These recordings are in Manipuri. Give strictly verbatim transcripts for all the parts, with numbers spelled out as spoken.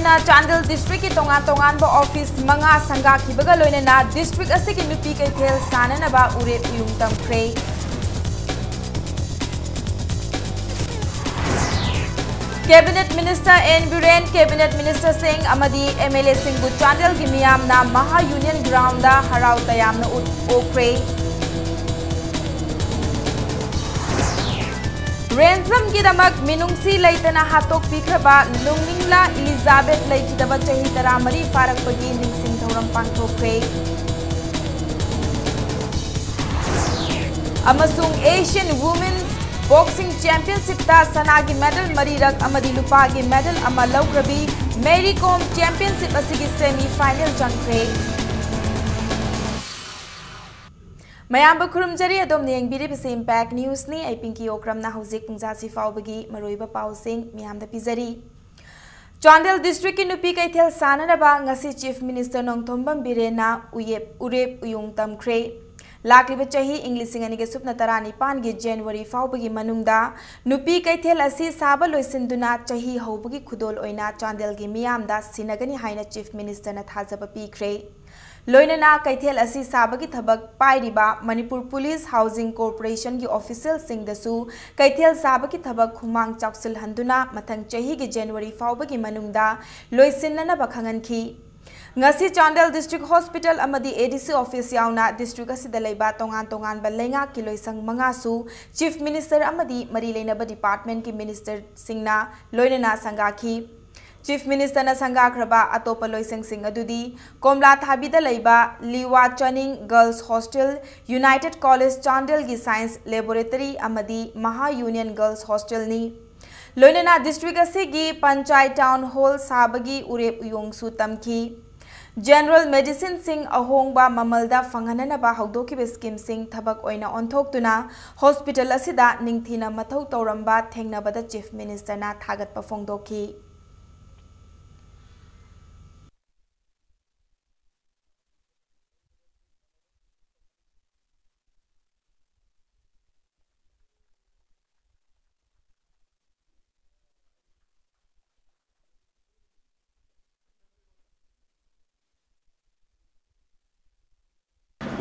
ꯅ ꯆꯥꯟꯗꯦꯜ ꯗꯤꯁꯇ꯭ꯔꯤꯛꯀꯤ ꯇꯣꯉꯥꯟ ꯇꯣꯉꯥꯟꯕ ꯑꯣꯐꯤꯁ ꯃꯉꯥ ꯁꯪꯒꯥꯈꯤꯕꯒ ꯂꯣꯏꯅꯅ ꯗꯤꯁꯇ꯭ꯔꯤꯛ ꯑꯁꯤꯒꯤ ꯅꯨꯄꯤ ꯀꯩꯊꯦꯜ ꯁꯥꯟꯅꯅꯕ ꯎꯔꯦꯞ ꯎꯌꯨꯡ ꯇꯝꯈ꯭ꯔꯦ꯫ Cabinet minister N Biren, cabinet ꯃꯤꯅꯤꯁꯇꯔꯁꯤꯡ ꯑꯃꯗꯤ ꯑꯦꯝ ꯑꯦꯜ ꯑꯦꯁꯤꯡꯕꯨ ꯆꯥꯟꯗꯦꯜꯒꯤ ꯃꯤꯌꯥꯝꯅ ꯃꯍꯥ ꯌꯨꯅꯤꯌꯟ ꯒ꯭ꯔꯥꯎꯟꯗ ꯍꯔꯥꯎ ꯇꯌꯥꯝꯅ ꯎꯠ-, ꯑꯣꯛꯈ꯭ꯔꯦ꯫ ꯔꯦꯟꯁꯝꯒꯤꯗꯃꯛ ꯃꯤꯅꯨꯡꯁꯤ ꯂꯩꯇꯅ ꯍꯥꯠꯇꯣꯛꯄꯤꯈ꯭ꯔꯕ ꯂꯨꯡꯅꯤꯡꯂꯥ ꯏꯂꯤꯖꯥꯕꯦꯠ ꯂꯩꯈꯤꯗꯕ ꯆꯍꯤ ꯇꯔꯥꯃꯔꯤ ꯐꯥꯔꯛꯄꯒꯤ ꯅꯤꯡꯁꯤꯡ ꯊꯧꯔꯝ ꯄꯥꯡꯊꯣꯛꯈ꯭ꯔꯦ꯫ ꯑꯃꯁꯨꯡ Asian Women's Boxing Championshipꯇ ꯁꯅꯥꯒꯤ ꯃꯦꯗꯜ ꯃꯔꯤꯔꯛ ꯑꯃꯗꯤ ꯂꯨꯄꯥꯒꯤ ꯃꯦꯗꯜ ꯑꯃ ꯂꯧꯈ꯭ꯔꯕꯤ ꯃꯦꯔꯤ ꯀꯣꯝ ꯆꯦꯝꯄꯤꯌꯟꯁꯤꯞ ꯑꯁꯤꯒꯤ ꯁꯦꯃꯤ ꯐꯥꯏꯅꯦꯜ ꯆꯪꯈ꯭ꯔꯦ꯫ ꯃꯌꯥꯝꯕꯨ ꯈꯨꯔꯨꯝꯖꯔꯤ, ꯑꯗꯣꯝꯅ ꯌꯦꯡꯕꯤꯔꯤꯕꯁꯤ ꯏꯝꯄꯦꯛ ꯅ꯭ꯌꯨꯁꯅꯤ꯫ ꯑꯩ ꯄꯤꯡꯀꯤ ꯑꯣꯀ꯭ꯔꯝꯅ ꯍꯧꯖꯤꯛ ꯄꯨꯡꯖꯥꯁꯤ ꯐꯥꯎꯕꯒꯤ ꯃꯔꯨꯑꯣꯏꯕ ꯄꯥꯎꯁꯤꯡ ꯃꯤꯌꯥꯝꯗ ꯄꯤꯖꯔꯤ꯫ ꯆꯥꯟꯗꯦꯜ ꯗꯤꯁꯇ꯭ꯔꯤꯛꯀꯤ ꯅꯨꯄꯤ ꯀꯩꯊꯦꯜ ꯁꯥꯟꯅꯅꯕ ꯉꯁꯤ ꯆꯤꯐ ꯃꯤꯅꯤꯁꯇꯔ ꯅꯣꯡꯊꯣꯝꯕꯝ ꯕꯤꯔꯦꯟꯅ ꯎꯌꯦꯞ-, ꯎꯔꯦꯞ ꯎꯌꯨꯡ ꯇꯝꯈ꯭ꯔꯦ꯫ ꯂꯥꯛꯂꯤꯕ ꯆꯍꯤ ꯏꯪ ꯂꯤꯁꯤꯡ ꯑꯅꯤꯒ ꯁꯨꯞꯅ ꯇꯔꯥꯅꯤꯄꯥꯟꯒꯤ ꯖꯅꯋꯥꯔꯤ ꯐꯥꯎꯕꯒꯤ ꯃꯅꯨꯡꯗ ꯅꯨꯄꯤ ꯀꯩꯊꯦꯜ ꯑꯁꯤ ꯁꯥꯕ ꯂꯣꯏꯁꯤꯟꯗꯨꯅ ꯆꯍꯤ ꯍꯧꯕꯒꯤ ꯈꯨꯗꯣꯜ ꯑꯣꯏꯅ ꯆꯥꯟꯗꯦꯜꯒꯤ ꯃꯤꯌꯥꯝꯗ ꯁꯤꯟꯅꯒꯅꯤ ꯍꯥꯏꯅ ꯆꯤꯐ ꯃꯤꯅꯤꯁꯇꯔꯅ ꯊꯥꯖꯕ ꯄꯤꯈ꯭ꯔꯦ꯫ ꯂꯣꯏꯅꯅ ꯀꯩꯊꯦꯜ ꯑꯁꯤ ꯁꯥꯕꯒꯤ ꯊꯕꯛ ꯄꯥꯏꯔꯤꯕ ꯃꯅꯤꯄꯨꯔ ꯄꯨꯂꯤꯁ ꯍꯥꯎꯖꯤꯡ ꯀꯣꯔꯄꯣꯔꯦꯁꯟꯒꯤ ꯑꯣꯐꯤꯁꯤꯌꯦꯜꯁꯤꯡꯗꯁꯨ ꯀꯩꯊꯦꯜ ꯁꯥꯕꯒꯤ ꯊꯕꯛ ꯈꯨꯃꯥꯡ ꯆꯥꯎꯁꯤꯜꯍꯟꯗꯨꯅ ꯃꯊꯪ ꯆꯍꯤꯒꯤ ꯖꯅꯋꯥꯔꯤ ꯐꯥꯎꯕꯒꯤ ꯃꯅꯨꯡꯗ ꯂꯣꯏꯁꯤꯟꯅꯅꯕ ꯈꯪꯍꯟꯈꯤ꯫ ꯉꯁꯤ ꯆꯥꯟꯗꯦꯜ ꯗꯤꯁꯇ꯭ꯔꯤꯛ ꯍꯣꯁꯄꯤꯇꯥꯜ ꯑꯃꯗꯤ ꯑꯦ ꯗꯤ ꯁꯤ ꯑꯣꯐꯤꯁ ꯌꯥꯎꯅ ꯗꯤꯁꯇ꯭ꯔꯤꯛ ꯑꯁꯤꯗ ꯂꯩꯕ ꯇꯣꯉꯥꯟ ꯇꯣꯉꯥꯟꯕ ꯂꯩꯉꯥꯛꯀꯤ ꯂꯣꯏꯁꯪ ꯃꯉꯥꯁꯨ ꯆꯤꯐ ꯃꯤꯅꯤꯁꯇꯔ ꯑꯃꯗꯤ ꯃꯔꯤ ꯂꯩꯅꯕ ꯗꯤꯄꯥꯔꯠꯃꯦꯟꯠꯀꯤ ꯃꯤꯅꯤꯁꯇꯔꯁꯤꯡꯅ ꯂꯣꯏꯅꯅ ꯁꯪꯒꯥꯈꯤ꯫ ꯆꯤꯐ ꯃꯤꯅꯤꯁꯇꯔꯅ ꯁꯪꯒꯥꯈ꯭ꯔꯕ ꯑꯇꯣꯞꯄ ꯂꯣꯏꯁꯪꯁꯤꯡ ꯑꯗꯨꯗꯤ ꯀꯣꯝꯂꯥꯊꯥꯕꯤꯗ ꯂꯩꯕ ꯂꯤꯋꯥ ꯆꯥꯅꯤꯡ ꯒꯔꯜꯁ ꯍꯣꯁꯇꯦꯜ, ꯌꯨꯅꯥꯏꯇꯦꯗ ꯀꯣꯂꯦꯖ ꯆꯥꯟꯗꯦꯜꯒꯤ ꯁꯥꯏꯟꯁ ꯂꯦꯕꯣꯔꯦꯇꯔꯤ ꯑꯃꯗꯤ ꯃꯍꯥ ꯌꯨꯅꯤꯌꯟ ꯒꯔꯜꯁ ꯍꯣꯁꯇꯦꯜꯅꯤ꯫ ꯂꯣꯏꯅꯅ ꯗꯤꯁꯇ꯭ꯔꯤꯛ ꯑꯁꯤꯒꯤ ꯄꯟꯆꯥꯌꯠ ꯇꯥꯎꯟ ꯍꯣꯜ ꯁꯥꯕꯒꯤ ꯎꯔꯦꯞ ꯎꯌꯣꯡꯁꯨ ꯇꯝꯈꯤ꯫ ꯖꯦꯅꯔꯦꯜ ꯃꯦꯗꯤꯁꯤꯟꯁꯤꯡ ꯑꯍꯣꯡꯕ ꯃꯃꯜꯗ ꯐꯪꯍꯟꯅꯅꯕ ꯍꯧꯗꯣꯛꯈꯤꯕ ꯁ꯭ꯀꯤꯝꯁꯤꯡ ꯊꯕꯛ ꯑꯣꯏꯅ ꯑꯣꯟꯊꯣꯛꯇꯨꯅ ꯍꯣꯁꯄꯤꯇꯥꯜ ꯑꯁꯤꯗ ꯅꯤꯡꯊꯤꯅ ꯃꯊꯧ ꯇꯧꯔꯝꯕ ꯊꯦꯡꯅꯕꯗ ꯆꯤꯐ ꯃꯤꯅꯤꯁꯇꯔꯅ ꯊꯥꯒꯠꯄ ꯐꯣꯡꯗꯣꯛꯈꯤ꯫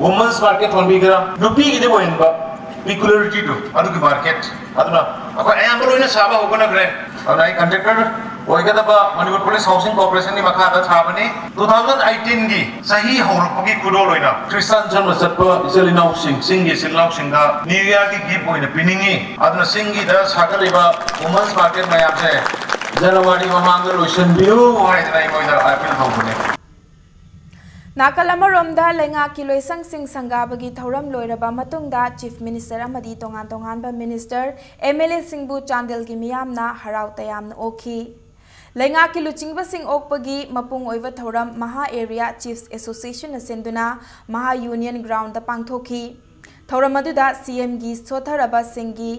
Women's market ꯊꯣꯟꯕꯤꯒꯦꯔꯥ, ꯅꯨꯄꯤꯒꯤꯗꯤ ꯑꯣꯏꯍꯟꯕ, peculiarityꯗꯨ ꯑꯗꯨꯒꯤ market꯫ ꯑꯗꯨꯅ ꯑꯩꯈꯣꯏ ꯑꯌꯥꯝꯕ ꯂꯣꯏꯅ ꯁꯥꯕ ꯍꯧꯒꯠꯅꯈ꯭ꯔꯦ꯫ ꯑꯗꯨꯅ ꯑꯩ contractor ꯑꯣꯏꯒꯗꯕ ꯃꯅꯤꯄꯨꯔ Police Housing Corporationꯒꯤ ꯃꯈꯥꯗ ꯁꯥꯕꯅꯤ꯫ Two thousand eighteenꯒꯤ ꯆꯍꯤ ꯍꯧꯔꯛꯄꯒꯤ ꯈꯨꯗꯣꯜ ꯑꯣꯏꯅ ꯈ꯭ꯔꯤꯁꯇꯥꯟ ꯆꯔꯆ ꯆꯠꯄ ꯏꯆꯤꯜ ꯏꯅꯥꯎꯁꯤꯡ, ꯆꯤꯡꯒꯤ ꯏꯆꯤꯜ ꯏꯅꯥꯎꯁꯤꯡꯗ New Yearꯒꯤ gift ꯑꯣꯏꯅ ꯄꯤꯅꯤꯡꯉꯤ꯫ ꯑꯗꯨꯅ ꯆꯤꯡꯒꯤꯗ ꯁꯥꯒꯠꯂꯤꯕ Women's Market ꯃꯌꯥꯝꯁꯦ January ꯃꯃꯥꯡꯗ ꯂꯣꯏꯁꯤꯟꯕꯤꯌꯨ ꯍꯥꯏꯗꯅ ꯑꯩ ꯃꯣꯏꯗ appeal ꯇꯧꯕꯅꯤ꯫ ꯅꯥꯀꯜ ꯑꯃꯔꯣꯝꯗ, ꯂꯩꯉꯥꯛꯀꯤ ꯂꯣꯏꯁꯪꯁꯤꯡ ꯁꯪꯒꯥꯕꯒꯤ ꯊꯧꯔꯝ ꯂꯣꯏꯔꯕ ꯃꯇꯨꯡꯗ Chief Minister ꯑꯃꯗꯤ ꯇꯣꯉꯥꯟ ꯇꯣꯉꯥꯟꯕ Minister, MLAꯁꯤꯡꯕꯨ ꯆꯥꯟꯗꯦꯜꯒꯤ ꯃꯤꯌꯥꯝꯅ ꯍꯔꯥꯎ ꯇꯌꯥꯝꯅ ꯑꯣꯛꯈꯤ꯫ ꯂꯩꯉꯥꯛꯀꯤ ꯂꯨꯆꯤꯡꯕꯁꯤꯡ ꯑꯣꯛꯄꯒꯤ ꯃꯄꯨꯡ ꯑꯣꯏꯕ ꯊꯧꯔꯝ Maha Area Chiefs Associationꯅ ꯁꯤꯟꯗꯨꯅ Maha Union Groundꯗ ꯄꯥꯡꯊꯣꯛꯈꯤ꯫ ꯊꯧꯔꯝ ꯑꯗꯨꯗ CMꯒꯤ ꯁꯣꯠꯊꯔꯕꯁꯤꯡꯒꯤ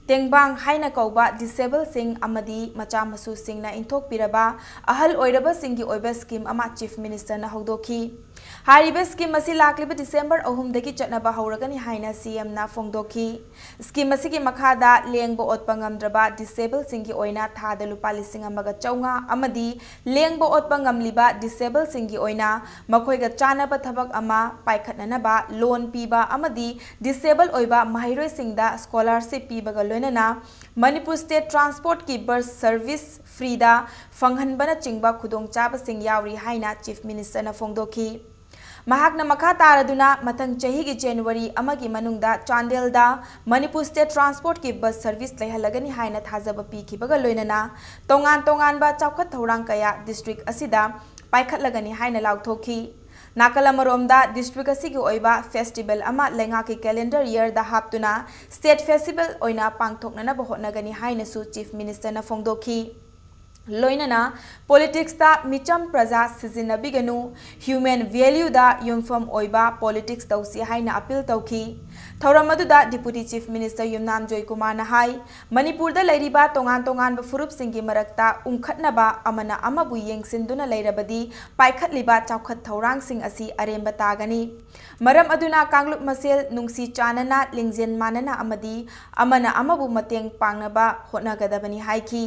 ꯇꯦꯡꯕꯥꯡ ꯍꯥꯏꯅ ꯀꯧꯕ disableꯁꯤꯡ ꯑꯃꯗꯤ ꯃꯆꯥ ꯃꯁꯨꯁꯤꯡꯅ ꯏꯟꯊꯣꯛꯄꯤꯔꯕ ꯑꯍꯜ ꯑꯣꯏꯔꯕꯁꯤꯡꯒꯤ ꯑꯣꯏꯕ scheme ꯑꯃ Chief Ministerꯅ ꯍꯧꯗꯣꯛꯈꯤ꯫ ꯍꯥꯏꯔꯤꯕ scheme ꯑꯁꯤ ꯂꯥꯛꯂꯤꯕ December ꯑꯍꯨꯝꯗꯒꯤ ꯆꯠꯅꯕ ꯍꯧꯔꯒꯅꯤ ꯍꯥꯏꯅ CMꯅ ꯐꯣꯡꯗꯣꯛꯈꯤ꯫ Scheme ꯑꯁꯤꯒꯤ ꯃꯈꯥꯗ ꯂꯦꯡꯕ ꯑꯣꯠꯄ ꯉꯝꯗ꯭ꯔꯕ disableꯁꯤꯡꯒꯤ ꯑꯣꯏꯅ ꯊꯥꯗ ꯂꯨꯄꯥ ꯂꯤꯁꯤꯡ ꯑꯃꯒ ꯆꯥꯝꯃꯉꯥ ꯑꯃꯗꯤ ꯂꯦꯡꯕ ꯑꯣꯠꯄ ꯉꯝꯂꯤꯕ disableꯁꯤꯡꯒꯤ ꯑꯣꯏꯅ ꯃꯈꯣꯏꯒ ꯆꯥꯟꯅꯕ ꯊꯕꯛ ꯑꯃ ꯄꯥꯏꯈꯠꯅꯅꯕ loan ꯄꯤꯕ ꯑꯃꯗꯤ disable ꯑꯣꯏꯕ ꯃꯍꯩꯔꯣꯏꯁꯤꯡꯗ scholarship ꯄꯤꯕꯒ ꯂꯣꯏꯅꯅ Manipur State Transportꯀꯤ bus service freeꯗ ꯐꯪꯍꯟꯕꯅꯆꯤꯡꯕ ꯈꯨꯗꯣꯡꯆꯥꯕꯁꯤꯡ ꯌꯥꯎꯔꯤ ꯍꯥꯏꯅ Chief Ministerꯅ ꯐꯣꯡꯗꯣꯛꯈꯤ꯫ ꯃꯍꯥꯛꯅ ꯃꯈꯥ ꯇꯥꯔꯗꯨꯅ ꯃꯊꯪ ꯆꯍꯤꯒꯤ January ꯑꯃꯒꯤ ꯃꯅꯨꯡꯗ ꯆꯥꯟꯗꯦꯜꯗ Manipur State Transportꯀꯤ bus service ꯂꯩꯍꯜꯂꯒꯅꯤ ꯍꯥꯏꯅ ꯊꯥꯖꯕ ꯄꯤꯈꯤꯕꯒ ꯂꯣꯏꯅꯅ ꯇꯣꯉꯥꯟ ꯇꯣꯉꯥꯟꯕ ꯆꯥꯎꯈꯠ ꯊꯧꯔꯥꯡ ꯀꯌꯥ district ꯑꯁꯤꯗ ꯄꯥꯏꯈꯠꯂꯒꯅꯤ ꯍꯥꯏꯅ ꯂꯥꯎꯊꯣꯛꯈꯤ꯫ ꯅꯥꯀꯜ ꯑꯃꯔꯣꯝꯗ, district ꯑꯁꯤꯒꯤ ꯑꯣꯏꯕ festival ꯑꯃ ꯂꯩꯉꯥꯛꯀꯤ calendar yearꯗ ꯍꯥꯞꯇꯨꯅ state festival ꯑꯣꯏꯅ ꯄꯥꯡꯊꯣꯛꯅꯅꯕ ꯍꯣꯠꯅꯒꯅꯤ ꯍꯥꯏꯅꯁꯨ Chief Ministerꯅ ꯐꯣꯡꯗꯣꯛꯈꯤ꯫ ꯂꯣꯏꯅꯅ politicsꯇ ꯃꯤꯆꯝ ꯄ꯭ꯔꯖꯥ ꯁꯤꯖꯤꯟꯅꯕꯤꯒꯅꯨ, human valueꯗ ꯌꯨꯝꯐꯝ ꯑꯣꯏꯕ politics ꯇꯧꯁꯤ ꯍꯥꯏꯅ appeal ꯇꯧꯈꯤ꯫ ꯊꯧꯔꯝ ꯑꯗꯨꯗ Deputy Chief Minister ꯌꯨꯝꯅꯥꯝ ꯖꯣꯏꯀꯨꯃꯥꯔꯅ ꯍꯥꯏ, ꯃꯅꯤꯄꯨꯔꯗ ꯂꯩꯔꯤꯕ ꯇꯣꯉꯥꯟ ꯇꯣꯉꯥꯟꯕ ꯐꯨꯔꯨꯞꯁꯤꯡꯒꯤ ꯃꯔꯛꯇ ꯎꯪꯈꯠꯅꯕ, ꯑꯃꯅ ꯑꯃꯕꯨ ꯌꯦꯡꯁꯤꯟꯗꯨꯅ ꯂꯩꯔꯕꯗꯤ ꯄꯥꯏꯈꯠꯂꯤꯕ ꯆꯥꯎꯈꯠ ꯊꯧꯔꯥꯡꯁꯤꯡ ꯑꯁꯤ ꯑꯔꯦꯝꯕ ꯇꯥꯒꯅꯤ꯫ ꯃꯔꯝ ꯑꯗꯨꯅ ꯀꯥꯡꯂꯨꯞ ꯃꯁꯦꯜ ꯅꯨꯡꯁꯤ ꯆꯥꯟꯅꯅ, ꯂꯤꯡꯖꯦꯜ ꯃꯥꯟꯅꯅ ꯑꯃꯗꯤ ꯑꯃꯅ ꯑꯃꯕꯨ ꯃꯇꯦꯡ ꯄꯥꯡꯅꯕ ꯍꯣꯠꯅꯒꯗꯕꯅꯤ ꯍꯥꯏꯈꯤ꯫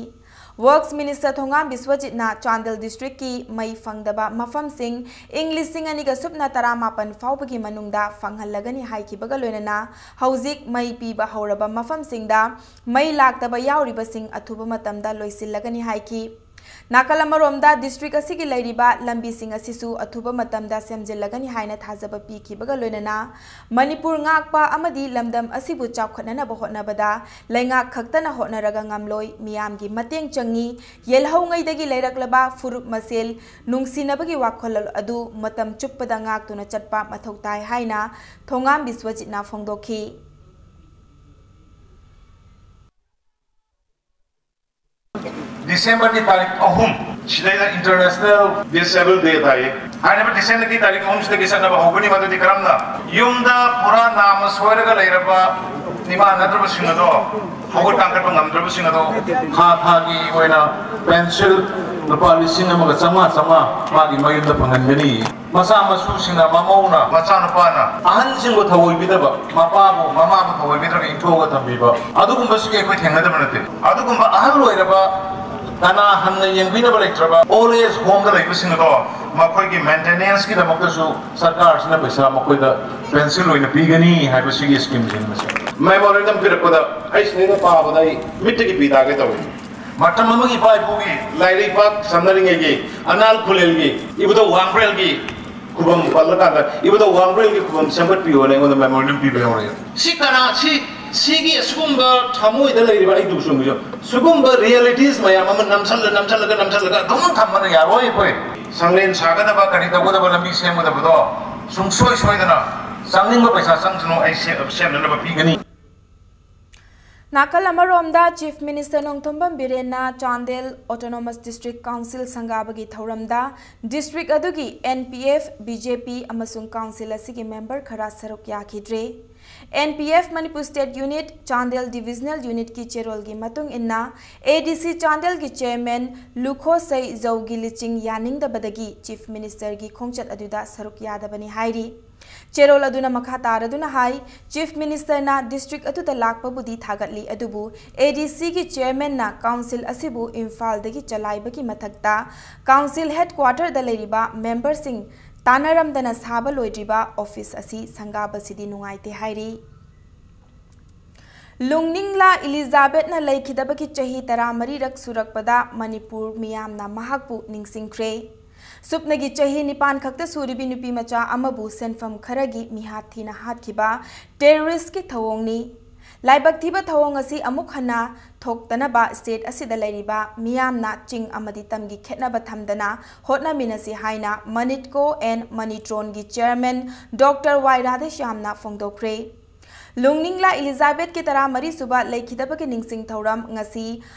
Works Minister ꯊꯣꯉꯥꯝ ꯕꯤꯁ꯭ꯋꯖꯤꯠꯅ ꯆꯥꯟꯗꯦꯜ district ꯀꯤ ꯃꯩ ꯐꯪꯗꯕ ꯃꯐꯝꯁꯤꯡ ꯏꯪ ꯂꯤꯁꯤꯡ ꯑꯅꯤꯒ ꯁꯨꯞꯅ ꯇꯔꯥꯃꯥꯄꯟ ꯐꯥꯎꯕꯒꯤ ꯃꯅꯨꯡꯗ ꯐꯪꯍꯜꯂꯒꯅꯤ ꯍꯥꯏꯈꯤꯕꯒ ꯂꯣꯏꯅꯅ ꯍꯧꯖꯤꯛ ꯃꯩ ꯄꯤꯕ ꯍꯧꯔꯕ ꯃꯐꯝꯁꯤꯡꯗ ꯃꯩ ꯂꯥꯛꯇꯕ ꯌꯥꯎꯔꯤꯕꯁꯤꯡ ꯑꯊꯨꯕ ꯃꯇꯝꯗ ꯂꯣꯏꯁꯤꯜꯂꯒꯅꯤ ꯍꯥꯏꯈꯤ꯫ ꯅꯥꯀꯜ ꯑꯃꯔꯣꯝꯗ district ꯑꯁꯤꯒꯤ ꯂꯩꯔꯤꯕ ꯂꯝꯕꯤꯁꯤꯡ ꯑꯁꯤꯁꯨ ꯑꯊꯨꯕ ꯃꯇꯝꯗ ꯁꯦꯝꯖꯤꯜꯂꯒꯅꯤ ꯍꯥꯏꯅ ꯊꯥꯖꯕ ꯄꯤꯈꯤꯕꯒ ꯂꯣꯏꯅꯅ ꯃꯅꯤꯄꯨꯔ ꯉꯥꯛꯄ ꯑꯃꯗꯤ ꯂꯝꯗꯝ ꯑꯁꯤꯕꯨ ꯆꯥꯎꯈꯠꯅꯅꯕ ꯍꯣꯠꯅꯕꯗ ꯂꯩꯉꯥꯛ ꯈꯛꯇꯅ ꯍꯣꯠꯅꯔꯒ ꯉꯝꯂꯣꯏ, ꯃꯤꯌꯥꯝꯒꯤ ꯃꯇꯦꯡ ꯆꯪꯏ, ꯌꯦꯜꯍꯧꯉꯩꯗꯒꯤ ꯂꯩꯔꯛꯂꯕ ꯐꯨꯔꯨꯞ ꯃꯁꯦꯜ ꯅꯨꯡꯁꯤꯅꯕꯒꯤ ꯋꯥꯈꯜꯂꯣꯟ ꯑꯗꯨ ꯃꯇꯝ ꯆꯨꯞꯄꯗ ꯉꯥꯛꯇꯨꯅ ꯆꯠꯄ ꯃꯊꯧ ꯇꯥꯏ ꯍꯥꯏꯅ ꯊꯣꯉꯥꯝ ꯕꯤꯁ꯭ꯋꯖꯤꯠꯅ ꯐꯣꯡꯗꯣꯛꯈꯤ꯫ ꯗꯤꯁꯦꯝꯕꯔꯒꯤ ꯇꯥꯔꯤꯛ ꯑꯍꯨꯝ ꯁꯤꯗꯩꯗ International Disabled Day ꯇꯥꯏꯌꯦ꯫ ꯍꯥꯏꯔꯤꯕ ꯗꯤꯁꯦꯝꯕꯔꯒꯤ ꯇꯥꯔꯤꯛ ꯑꯍꯨꯝꯁꯤꯗꯒꯤ ꯆꯠꯅꯕ ꯍꯧꯒꯅꯤ꯫ ꯃꯗꯨꯗꯤ ꯀꯔꯝꯅ? ꯌꯨꯝꯗ ꯄꯨꯔꯥ ꯅꯥꯝꯃ ꯁꯣꯏꯔꯒ ꯂꯩꯔꯕ ꯏꯃꯥꯟꯅꯗ꯭ꯔꯕꯁꯤꯡ ꯑꯗꯣ, ꯍꯧꯒꯠ ꯀꯥꯡꯈꯠꯄ ꯉꯝꯗ꯭ꯔꯕꯁꯤꯡ ꯑꯗꯣ, ꯊꯥ ꯊꯥꯒꯤ ꯑꯣꯏꯅ ꯄꯦꯟꯁꯤꯜ ꯂꯨꯄꯥ ꯂꯤꯁꯤꯡ ꯑꯃꯒ ꯆꯥꯝꯃꯉꯥ, ꯆꯥꯝꯃꯉꯥ ꯃꯥꯒꯤ ꯃꯌꯨꯝꯗ ꯐꯪꯍꯟꯒꯅꯤ꯫ ꯃꯆꯥ ꯃꯁꯨꯁꯤꯡꯅ, ꯃꯃꯧꯅ, ꯃꯆꯥꯅꯨꯄꯥꯅ ꯑꯍꯟꯁꯤꯡꯕꯨ ꯊꯑꯣꯏꯕꯤꯗꯕ, ꯃꯄꯥꯕꯨ ꯃꯃꯥꯕꯨ ꯊꯑꯣꯏꯕꯤꯗ꯭ꯔꯒ ꯏꯟꯊꯣꯛꯑꯒ ꯊꯝꯕꯤꯕ, ꯑꯗꯨꯒꯨꯝꯕꯁꯤꯗꯤ ꯑꯩꯈꯣꯏ ꯊꯦꯡꯅꯗꯕ ꯅꯠꯇꯦ꯫ ꯑꯗꯨꯒꯨꯝꯕ ꯑꯍꯜ ꯑꯣꯏꯔꯕ, ꯀꯅꯥ ꯍꯟꯅ ꯌꯦꯡꯕꯤꯅꯕ ꯂꯩꯇ꯭ꯔꯕ old age homeꯗ ꯂꯩꯕꯁꯤꯡ ꯑꯗꯣ, ꯃꯈꯣꯏꯒꯤ maintenanceꯀꯤꯗꯃꯛꯇꯁꯨ ꯁꯔꯀꯥꯔꯁꯤꯅ ꯄꯩꯁꯥ ꯃꯈꯣꯏꯗ ꯄꯦꯟꯁꯤꯜ ꯑꯣꯏꯅ ꯄꯤꯒꯅꯤ ꯍꯥꯏꯕꯁꯤꯒꯤ schemeꯁꯤꯡ ꯑꯁꯤ꯫ Memorandum ꯄꯤꯔꯛꯄꯗ ꯑꯩ ꯁꯤꯗꯩꯗ ꯄꯥꯕꯗ ꯑꯩ ꯃꯤꯠꯇꯒꯤ ꯄꯤ ꯇꯥꯒꯦ ꯇꯧꯏ꯫ ꯃꯇꯝ ꯑꯃꯒꯤ ꯏꯄꯥ ꯏꯄꯨꯒꯤ ꯂꯥꯏꯔꯩꯄꯥꯛ ꯁꯝꯅꯔꯤꯉꯩꯒꯤ ꯑꯅꯥꯜ ꯈꯨꯂꯦꯜꯒꯤ ꯏꯕꯨꯙꯧ ꯋꯥꯡꯕ꯭ꯔꯦꯜꯒꯤ ꯈꯨꯕꯝ ꯄꯜꯂꯀꯥꯟꯗ ꯏꯕꯨꯙꯧ ꯋꯥꯡꯕ꯭ꯔꯦꯜꯒꯤ ꯈꯨꯕꯝ ꯁꯦꯝꯒꯠꯄꯤꯌꯣꯅ ꯑꯩꯉꯣꯟꯗ memorandum ꯄꯤꯕ ꯌꯥꯎꯔꯛꯑꯦ꯫ ꯁꯤ ꯀꯅꯥ, ꯁꯤ, ꯁꯤꯒꯤ ꯑꯁꯤꯒꯨꯝꯕ ꯊꯃꯣꯏꯗ ꯂꯩꯔꯤꯕ ꯑꯩ ꯗꯨꯛ ꯁꯨꯝꯕꯤꯁꯨ, ꯁꯤꯒꯨꯝꯕ realities ꯃꯌꯥꯝ ꯑꯃ ꯅꯝꯁꯜꯂ, ꯅꯝꯁꯜꯂꯒ, ꯅꯝꯁꯜꯂꯒ ꯑꯗꯨꯝ ꯊꯝꯕꯅ ꯌꯥꯔꯣꯏ꯫ ꯑꯩꯈꯣꯏ ꯁꯪꯂꯦꯟ ꯁꯥꯒꯗꯕ, ꯀꯔꯤ ꯇꯧꯒꯗꯕ, ꯂꯝꯕꯤ ꯁꯦꯝꯒꯗꯕꯗꯣ ꯁꯨꯡꯁꯣꯏ ꯁꯣꯏꯗꯅ ꯆꯪꯅꯤꯡꯕ ꯄꯩꯁꯥ ꯆꯪꯁꯅꯨ, ꯑꯩ ꯁꯦ-, ꯁꯦꯝꯅꯅꯕ ꯄꯤꯒꯅꯤ꯫ ꯅꯥꯀꯜ ꯑꯃꯔꯣꯝꯗ Chief Minister Nongthombam ꯕꯤꯔꯦꯟꯅ Chandel Autonomous District Council ꯁꯪꯒꯥꯕꯒꯤ ꯊꯧꯔꯝꯗ district ꯑꯗꯨꯒꯤ N P F, B J P ꯑꯃꯁꯨꯡ council ꯑꯁꯤꯒꯤ member ꯈꯔ ꯁꯔꯨꯛ ꯌꯥꯈꯤꯗ꯭ꯔꯦ꯫ N P F Manipur State Unit, Chandel Divisional Unitꯀꯤ ꯆꯦꯔꯣꯜꯒꯤ ꯃꯇꯨꯡ ꯏꯟꯅ, A D C ꯆꯥꯟꯗꯦꯜꯒꯤ chairman ꯂꯨꯈꯣꯁꯩ ꯖꯧꯒꯤ ꯂꯤꯆꯤꯡ ꯌꯥꯅꯤꯡꯗꯕꯗꯒꯤ Chief Ministerꯒꯤ ꯈꯣꯡꯆꯠ ꯑꯗꯨꯗ ꯁꯔꯨꯛ ꯌꯥꯗꯕꯅꯤ ꯍꯥꯏꯔꯤ꯫ ꯆꯦꯔꯣꯜ ꯑꯗꯨꯅ ꯃꯈꯥ ꯇꯥꯔꯗꯨꯅ ꯍꯥꯏ, Chief Minister ꯅ district ꯑꯗꯨꯗ ꯂꯥꯛꯄꯕꯨꯗꯤ ꯊꯥꯒꯠꯂꯤ, ꯑꯗꯨꯕꯨ A D C ꯒꯤ chairman ꯅ council ꯑꯁꯤꯕꯨ ꯏꯝꯐꯥꯜꯗꯒꯤ ꯆꯂꯥꯏꯕꯒꯤ ꯃꯊꯛꯇ council headquarter ꯗ ꯂꯩꯔꯤꯕ member ꯁꯤꯡ ꯇꯥꯟꯅꯔꯝꯗꯅ ꯁꯥꯕ ꯂꯣꯏꯗ꯭ꯔꯤꯕ office ꯑꯁꯤ ꯁꯪꯒꯥꯕꯁꯤꯗꯤ ꯅꯨꯡꯉꯥꯏꯇꯦ ꯍꯥꯏꯔꯤ꯫ ꯂꯨꯡꯅꯤꯡꯂꯥ ꯏꯂꯤꯖꯥꯕꯦꯠꯅ ꯂꯩꯈꯤꯗꯕꯒꯤ ꯆꯍꯤ ꯇꯔꯥꯃꯔꯤꯔꯛ ꯁꯨꯔꯛꯄꯗ ꯃꯅꯤꯄꯨꯔ ꯃꯤꯌꯥꯝꯅ ꯃꯍꯥꯛꯄꯨ ꯅꯤꯡꯁꯤꯡꯈ꯭ꯔꯦ꯫ ꯁꯨꯞꯅꯒꯤ ꯆꯍꯤ ꯅꯤꯄꯥꯟ ꯈꯛꯇ ꯁꯨꯔꯤꯕꯤ ꯅꯨꯄꯤ ꯃꯆꯥ ꯑꯃꯕꯨ ꯁꯦꯟꯐꯝ ꯈꯔꯒꯤ ꯃꯤꯍꯥꯠ ꯊꯤꯅ ꯍꯥꯠꯈꯤꯕ terrorist ꯀꯤ ꯊꯧꯑꯣꯡꯅꯤ꯫ ꯂꯥꯏꯕꯛ ꯊꯤꯕ ꯊꯧꯑꯣꯡ ꯑꯁꯤ ꯑꯃꯨꯛ ꯍꯟꯅ ꯊꯣꯛꯇꯅꯕ state ꯑꯁꯤꯗ ꯂꯩꯔꯤꯕ ꯃꯤꯌꯥꯝꯅ ꯆꯤꯡ ꯑꯃꯗꯤ ꯇꯝꯒꯤ ꯈꯦꯠꯅꯕ ꯊꯝꯗꯅ ꯍꯣꯠꯅꯃꯤꯟꯅꯁꯤ ꯍꯥꯏꯅ ꯃꯅꯤꯠꯀꯣ and ꯃꯅꯤꯇ꯭ꯔꯣꯟꯒꯤ chairman Doctor ꯋꯥꯏ ꯔꯥꯙꯦꯁ꯭ꯌꯥꯝꯅ ꯐꯣꯡꯗꯣꯛꯈ꯭ꯔꯦ꯫ ꯂꯨꯡꯅꯤꯡꯂꯥ ꯏꯂꯤꯖꯥꯕꯦꯠꯀꯤ ꯇꯔꯥꯃꯔꯤ ꯁꯨꯕ ꯂꯩꯈꯤꯗꯕꯒꯤ ꯅꯤꯡꯁꯤꯡ ꯊꯧꯔꯝ ꯉꯁꯤ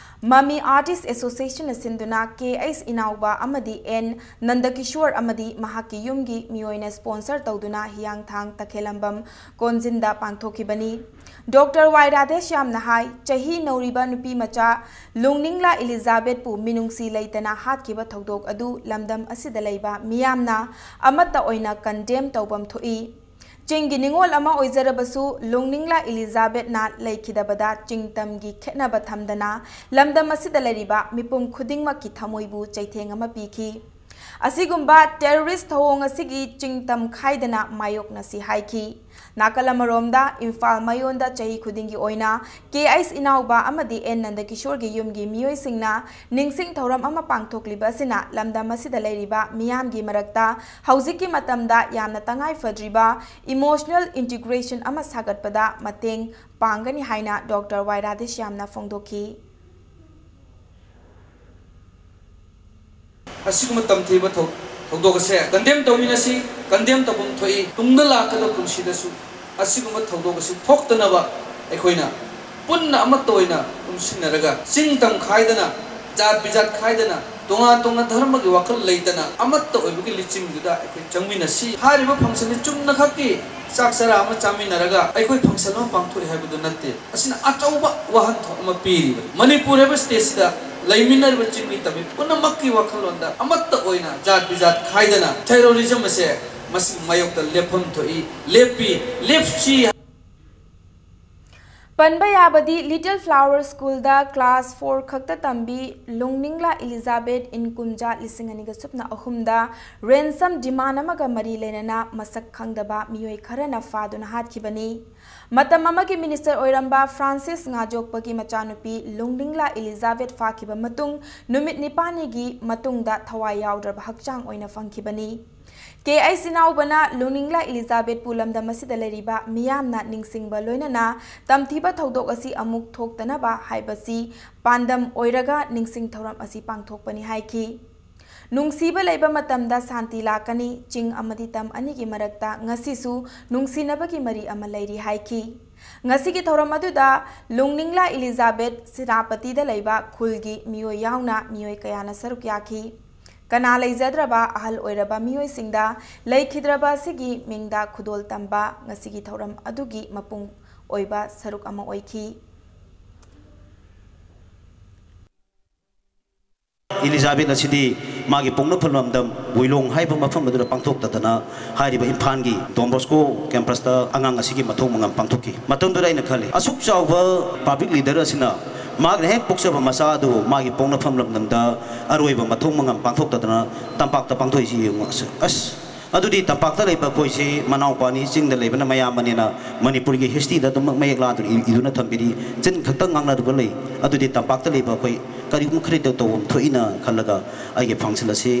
ꯃꯃꯤ Artist Association ꯅ ꯁꯤꯟꯗꯨꯅ ꯀꯦ ꯑꯩꯆ ꯏꯅꯥꯎꯕ ꯑꯃꯗꯤ ꯑꯦꯟ ꯅꯟꯗꯀꯤꯁꯣꯔ ꯑꯃꯗꯤ ꯃꯍꯥꯛꯀꯤ ꯌꯨꯝꯒꯤ ꯃꯤꯑꯣꯏꯅ sponsor ꯇꯧꯗꯨꯅ ꯍꯤꯌꯥꯡꯊꯥꯡ ꯇꯈꯦꯂꯝꯕꯝ ꯀꯣꯟꯖꯤꯟꯗ ꯄꯥꯡꯊꯣꯛꯈꯤꯕꯅꯤ꯫ ꯗꯣꯛꯇꯔ ꯋꯥꯏ ꯔꯥꯙꯦꯁ꯭ꯌꯥꯝꯅ ꯍꯥꯏ, ꯆꯍꯤ ꯅꯧꯔꯤꯕ ꯅꯨꯄꯤ ꯃꯆꯥ ꯂꯨꯡꯅꯤꯡꯂꯥ ꯏꯂꯤꯖꯥꯕꯦꯠꯄꯨ ꯃꯤꯅꯨꯡꯁꯤ ꯂꯩꯇꯅ ꯍꯥꯠꯈꯤꯕ ꯊꯧꯗꯣꯛ ꯑꯗꯨ ꯂꯝꯗꯝ ꯑꯁꯤꯗ ꯂꯩꯕ ꯃꯤꯌꯥꯝꯅ ꯑꯃꯠꯇ ꯑꯣꯏꯅ condemn ꯇꯧꯐꯝ ꯊꯣꯛꯏ꯫ ꯆꯤꯡꯒꯤ ꯅꯤꯉꯣꯜ ꯑꯃ ꯑꯣꯏꯖꯔꯕꯁꯨ, ꯂꯨꯡꯅꯤꯡꯂꯥ ꯏꯂꯤꯖꯥꯕꯦꯠꯅ ꯂꯩꯈꯤꯗꯕꯗ ꯆꯤꯡꯇꯝꯒꯤ ꯈꯦꯠꯅꯕ ꯊꯝꯗꯅ ꯂꯝꯗꯝ ꯑꯁꯤꯗ ꯂꯩꯔꯤꯕ ꯃꯤꯄꯨꯝ ꯈꯨꯗꯤꯡꯃꯛꯀꯤ ꯊꯃꯣꯏꯕꯨ ꯆꯩꯊꯦꯡ ꯑꯃ ꯄꯤꯈꯤ꯫ ꯑꯁꯤꯒꯨꯝꯕ terrorist ꯊꯧꯑꯣꯡ ꯑꯁꯤꯒꯤ ꯆꯤꯡꯇꯝ ꯈꯥꯏꯗꯅ ꯃꯥꯌꯣꯛꯅꯁꯤ ꯍꯥꯏꯈꯤ꯫ ꯅꯥꯀꯜ ꯑꯃꯔꯣꯝꯗ, ꯏꯝꯐꯥꯜ ꯃꯌꯣꯟꯗ ꯆꯍꯤ ꯈꯨꯗꯤꯡꯒꯤ ꯑꯣꯏꯅ ꯀꯦ ꯑꯩꯆ ꯏꯅꯥꯎꯕ ꯑꯃꯗꯤ ꯑꯦꯟ ꯅꯟꯗꯀꯤꯁꯣꯔꯒꯤ ꯌꯨꯝꯒꯤ ꯃꯤꯑꯣꯏꯁꯤꯡꯅ ꯅꯤꯡꯁꯤꯡ ꯊꯧꯔꯝ ꯑꯃ ꯄꯥꯡꯊꯣꯛꯂꯤꯕ ꯑꯁꯤꯅ ꯂꯝꯗꯝ ꯑꯁꯤꯗ ꯂꯩꯔꯤꯕ ꯃꯤꯌꯥꯝꯒꯤ ꯃꯔꯛꯇ ꯍꯧꯖꯤꯛꯀꯤ ꯃꯇꯝꯗ ꯌꯥꯝꯅ ꯇꯉꯥꯏ ꯐꯗ꯭ꯔꯤꯕ emotional integration ꯑꯃ ꯁꯥꯒꯠꯄꯗ ꯃꯇꯦꯡ ꯄꯥꯡꯒꯅꯤ ꯍꯥꯏꯅ ꯗꯣꯛꯇꯔ ꯋꯥꯏ ꯔꯥꯙꯦꯁ꯭ꯌꯥꯝꯅ ꯐꯣꯡꯗꯣꯛꯈꯤ꯫ ꯑꯁꯤꯒꯨꯝꯕ ꯇꯝꯊꯤꯕ ꯊꯧ-, ꯊꯧꯗꯣꯛ ꯑꯁꯦ condemn ꯇꯧꯃꯤꯟꯅꯁꯤ, condemn ꯇꯧꯐꯝ ꯊꯣꯛꯏ꯫ ꯇꯨꯡꯗ ꯂꯥꯛꯀꯗꯕ ꯄꯨꯟꯁꯤꯗꯁꯨ ꯑꯁꯤꯒꯨꯝꯕ ꯊꯧꯗꯣꯛ ꯑꯁꯤ ꯊꯣꯛꯇꯅꯕ ꯑꯩꯈꯣꯏꯅ ꯄꯨꯟꯅ ꯑꯃꯠꯇ ꯑꯣꯏꯅ ꯄꯨꯟꯁꯤꯟꯅꯔꯒ, ꯆꯤꯡ ꯇꯝ ꯈꯥꯏꯗꯅ, ꯖꯥꯠ ꯕꯤꯖꯥꯠ ꯈꯥꯏꯗꯅ, ꯇꯣꯉꯥꯟ ꯇꯣꯉꯥꯟ ꯙꯔꯃꯒꯤ ꯋꯥꯈꯜ ꯂꯩꯇꯅ ꯑꯃꯠꯇ ꯑꯣꯏꯕꯒꯤ ꯂꯨꯆꯤꯡꯗꯨꯗ ꯑꯩꯈꯣꯏ ꯆꯪꯃꯤꯟꯅꯁꯤ꯫ ꯍꯥꯏꯔꯤꯕ function ꯁꯤ ꯆꯨꯝꯅꯈꯛꯀꯤ ꯆꯥꯛ ꯆꯔꯥ ꯑꯃ ꯆꯥꯃꯤꯟꯅꯔꯒ ꯑꯩꯈꯣꯏ function ꯑꯃ ꯄꯥꯡꯊꯣꯛꯏ ꯍꯥꯏꯕꯗꯨ ꯅꯠꯇꯦ꯫ ꯑꯁꯤꯅ ꯑꯆꯧꯕ ꯋꯥꯍꯟꯊꯣꯛ ꯑꯃ ꯄꯤꯔꯤꯕꯅꯤ꯫ ꯃꯅꯤꯄꯨꯔ ꯍꯥꯏꯕ state ꯁꯤꯗ ꯂꯩꯃꯤꯟꯅꯔꯤꯕ ꯆꯤꯡꯃꯤ ꯇꯝꯃꯤ ꯄꯨꯝꯅꯃꯛꯀꯤ ꯋꯥꯈꯜꯂꯣꯟꯗ ꯑꯃꯠꯇ ꯑꯣꯏꯅ, ꯖꯥꯠ ꯕꯤꯖꯥꯠ ꯈꯥꯏꯗꯅ terrorism ꯑꯁꯦ ꯃꯁꯤ ꯃꯥꯌꯣꯛꯇ ꯂꯦꯞꯐꯝ ꯊꯣꯛꯏ꯫ ꯂꯦꯞꯄꯤ꯫ ꯂꯦꯞꯁꯤ꯫ ꯄꯟꯕ ꯌꯥꯕꯗꯤ, Little Flower School ꯗ class four ꯈꯛꯇ ꯇꯝꯕꯤ ꯂꯨꯡꯅꯤꯡꯂꯥ ꯏꯂꯤꯖꯥꯕꯦꯠ ꯏꯪ ꯀꯨꯝꯖꯥ ꯂꯤꯁꯤꯡ ꯑꯅꯤꯒ ꯁꯨꯞꯅ ꯑꯍꯨꯝꯗ ransom demand ꯑꯃꯒ ꯃꯔꯤ ꯂꯩꯅꯅ ꯃꯁꯛ ꯈꯪꯗꯕ ꯃꯤꯑꯣꯏ ꯈꯔꯅ ꯐꯥꯗꯨꯅ ꯍꯥꯠꯈꯤꯕꯅꯤ꯫ ꯃꯇꯝ ꯑꯃꯒꯤ minister ꯑꯣꯏꯔꯝꯕ ꯐ꯭ꯔꯥꯟꯁꯤꯁ ꯉꯥꯖꯣꯛꯄꯒꯤ ꯃꯆꯥꯅꯨꯄꯤ ꯂꯨꯡꯅꯤꯡꯂꯥ ꯏꯂꯤꯖꯥꯕꯦꯠ ꯐꯥꯈꯤꯕ ꯃꯇꯨꯡ ꯅꯨꯃꯤꯠ ꯅꯤꯄꯥꯜꯅꯤꯒꯤ ꯃꯇꯨꯡꯗ ꯊꯋꯥꯏ ꯌꯥꯎꯗ꯭ꯔꯕ ꯍꯛꯆꯥꯡ ꯑꯣꯏꯅ ꯐꯪꯈꯤꯕꯅꯤ꯫ ꯀꯦ ꯑꯩꯆ ꯏꯅꯥꯎꯕꯅ ꯂꯨꯡꯅꯤꯡꯂꯥ ꯏꯂꯤꯖꯥꯕꯦꯠꯄꯨ ꯂꯝꯗꯝ ꯑꯁꯤꯗ ꯂꯩꯔꯤꯕ ꯃꯤꯌꯥꯝꯅ ꯅꯤꯡꯁꯤꯡꯕ ꯂꯣꯏꯅꯅ ꯇꯝꯊꯤꯕ ꯊꯧꯗꯣꯛ ꯑꯁꯤ ꯑꯃꯨꯛ ꯊꯣꯛꯇꯅꯕ ꯍꯥꯏꯕꯁꯤ ꯄꯥꯟꯗꯝ ꯑꯣꯏꯔꯒ ꯅꯤꯡꯁꯤꯡ ꯊꯧꯔꯝ ꯑꯁꯤ ꯄꯥꯡꯊꯣꯛꯄꯅꯤ ꯍꯥꯏꯈꯤ꯫ ꯅꯨꯡꯁꯤꯕ ꯂꯩꯕ ꯃꯇꯝꯗ ꯁꯥꯟꯇꯤ ꯂꯥꯛꯀꯅꯤ, ꯆꯤꯡ ꯑꯃꯗꯤ ꯇꯝ ꯑꯅꯤꯒꯤ ꯃꯔꯛꯇ ꯉꯁꯤꯁꯨ ꯅꯨꯡꯁꯤꯅꯕꯒꯤ ꯃꯔꯤ ꯑꯃ ꯂꯩꯔꯤ ꯍꯥꯏꯈꯤ꯫ ꯉꯁꯤꯒꯤ ꯊꯧꯔꯝ ꯑꯗꯨꯗ ꯂꯨꯡꯅꯤꯡꯂꯥ ꯏꯂꯤꯖꯥꯕꯦꯠ ꯁꯦꯅꯥꯄꯇꯤꯗ ꯂꯩꯕ ꯈꯨꯜꯒꯤ ꯃꯤꯑꯣꯏ ꯌꯥꯎꯅ ꯃꯤꯑꯣꯏ ꯀꯌꯥꯅ ꯁꯔꯨꯛ ꯌꯥꯈꯤ꯫ ꯀꯅꯥ ꯂꯩꯖꯗ꯭ꯔꯕ ꯑꯍꯜ ꯑꯣꯏꯔꯕ ꯃꯤꯑꯣꯏꯁꯤꯡꯗ ꯂꯩꯈꯤꯗ꯭ꯔꯕ ꯑꯁꯤꯒꯤ ꯃꯤꯡꯗ ꯈꯨꯗꯣꯜ ꯇꯝꯕ ꯉꯁꯤꯒꯤ ꯊꯧꯔꯝ ꯑꯗꯨꯒꯤ ꯃꯄꯨꯡ ꯑꯣꯏꯕ ꯁꯔꯨꯛ ꯑꯃ ꯑꯣꯏꯈꯤ꯫ ꯏꯂꯤꯖꯥꯕꯦꯠ ꯑꯁꯤꯗꯤ ꯃꯥꯒꯤ ꯄꯣꯛꯅꯐꯝ ꯂꯝꯗꯝ ꯋꯤꯂꯣꯡ ꯍꯥꯏꯕ ꯃꯐꯝ ꯑꯗꯨꯗ ꯄꯥꯡꯊꯣꯛꯇꯗꯅ ꯍꯥꯏꯔꯤꯕ ꯏꯝꯐꯥꯜꯒꯤ ꯗꯣꯟ ꯕꯣꯁꯀꯣ ꯀꯦꯝꯄꯁꯇ ꯑꯉꯥꯡ ꯑꯁꯤꯒꯤ ꯃꯊꯧ ꯃꯉꯝ ꯄꯥꯡꯊꯣꯛꯈꯤ꯫ ꯃꯇꯝꯗꯨꯗ ꯑꯩꯅ ꯈꯜꯂꯤ, ꯑꯁꯨꯛ ꯆꯥꯎꯕ ꯄꯕ꯭ꯂꯤꯛ ꯂꯤꯗꯔ ꯑꯁꯤꯅ ꯃꯍꯥꯛꯅ ꯍꯦꯛ ꯄꯣꯛꯆꯕ ꯃꯆꯥ ꯑꯗꯨꯕꯨ ꯃꯥꯒꯤ ꯄꯣꯛꯅꯐꯝ ꯂꯝꯗꯝꯗ ꯑꯔꯣꯏꯕ ꯃꯊꯧ ꯃꯉꯝ ꯄꯥꯡꯊꯣꯛꯇꯗꯅ ꯇꯝꯄꯥꯛꯇ ꯄꯥꯡꯊꯣꯛꯏꯁꯤ ꯌꯦꯡꯉꯨ꯫ ꯑꯁ, ꯑꯁ, ꯑꯗꯨꯗꯤ ꯇꯝꯄꯥꯛꯇ ꯂꯩꯕ ꯑꯩꯈꯣꯏꯁꯤ ꯃꯅꯥꯎꯄꯥꯅꯤ, ꯆꯤꯡꯗ ꯂꯩꯕꯅ ꯃꯌꯥꯝꯕꯅꯤꯅ ꯃꯅꯤꯄꯨꯔꯒꯤ ꯍꯤꯁꯇ꯭ꯔꯤꯗ ꯑꯗꯨꯃꯛ ꯃꯌꯦꯛ ꯂꯥꯗꯨꯅ ꯏ-, ꯏꯗꯨꯅ ꯊꯝꯕꯤꯔꯤ꯫ ꯆꯤꯟ ꯈꯛꯇꯪ ꯉꯥꯡꯅꯗꯕ ꯂꯩ꯫ ꯑꯗꯨꯗꯤ ꯇꯝꯄꯥꯛꯇ ꯂꯩꯕ ꯑꯩꯈꯣꯏ ꯀꯔꯤꯒꯨꯝꯕ ꯈꯔꯗ ꯇꯧꯐꯝ ꯊꯣꯛꯏꯅ ꯈꯜꯂꯒ ꯑꯩꯒꯤ function ꯑꯁꯤ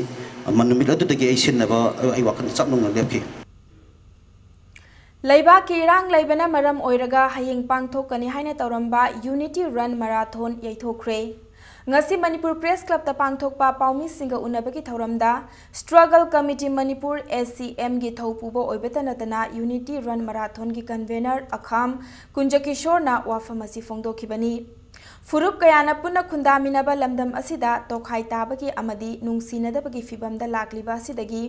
ꯃ-, ꯅꯨꯃꯤꯠ ꯑꯗꯨꯗꯒꯤ ꯑꯩ ꯁꯤꯟꯅꯕ ꯑꯩ ꯋꯥꯈꯜ ꯆꯞ ꯅꯨꯡꯅ ꯂꯦꯞꯈꯤ꯫ ꯂꯩꯕꯥꯛꯀꯤ ꯏꯔꯥꯡ ꯂꯩꯕꯅ ꯃꯔꯝ ꯑꯣꯏꯔꯒ ꯍꯌꯦꯡ ꯄꯥꯡꯊꯣꯛꯀꯅꯤ ꯍꯥꯏꯅ ꯇꯧꯔꯝꯕ Unity Run Marathon ꯌꯩꯊꯣꯛꯈ꯭ꯔꯦ꯫ ꯉꯁꯤ ꯃꯅꯤꯄꯨꯔ ꯄ꯭ꯔꯦꯁ ꯀ꯭ꯂꯕꯇ ꯄꯥꯡꯊꯣꯛꯄ ꯄꯥꯎꯃꯤꯁꯤꯡꯒ ꯎꯅꯕꯒꯤ ꯊꯧꯔꯝꯗ Struggle Committee Manipur, S C M, ꯒꯤ ꯊꯧꯄꯨꯕ ꯑꯣꯏꯕꯇ ꯅꯠꯇꯅ Unity Run Marathon ꯒꯤ convener ꯑꯈꯥꯝ ꯀꯨꯟꯖꯀꯤꯁꯣꯔꯅ ꯋꯥꯐꯝ ꯑꯁꯤ ꯐꯣꯡꯗꯣꯛꯈꯤꯕꯅꯤ꯫ ꯐꯨꯔꯨꯞ ꯀꯌꯥꯅ ꯄꯨꯟꯅ ꯈꯨꯟꯗꯥꯃꯤꯟꯅꯕ ꯂꯝꯗꯝ ꯑꯁꯤꯗ ꯇꯣꯈꯥꯏ ꯇꯥꯕꯒꯤ ꯑꯃꯗꯤ ꯅꯨꯡꯁꯤꯅꯗꯕꯒꯤ ꯐꯤꯚꯝꯗ ꯂꯥꯛꯂꯤꯕ ꯑꯁꯤꯗꯒꯤ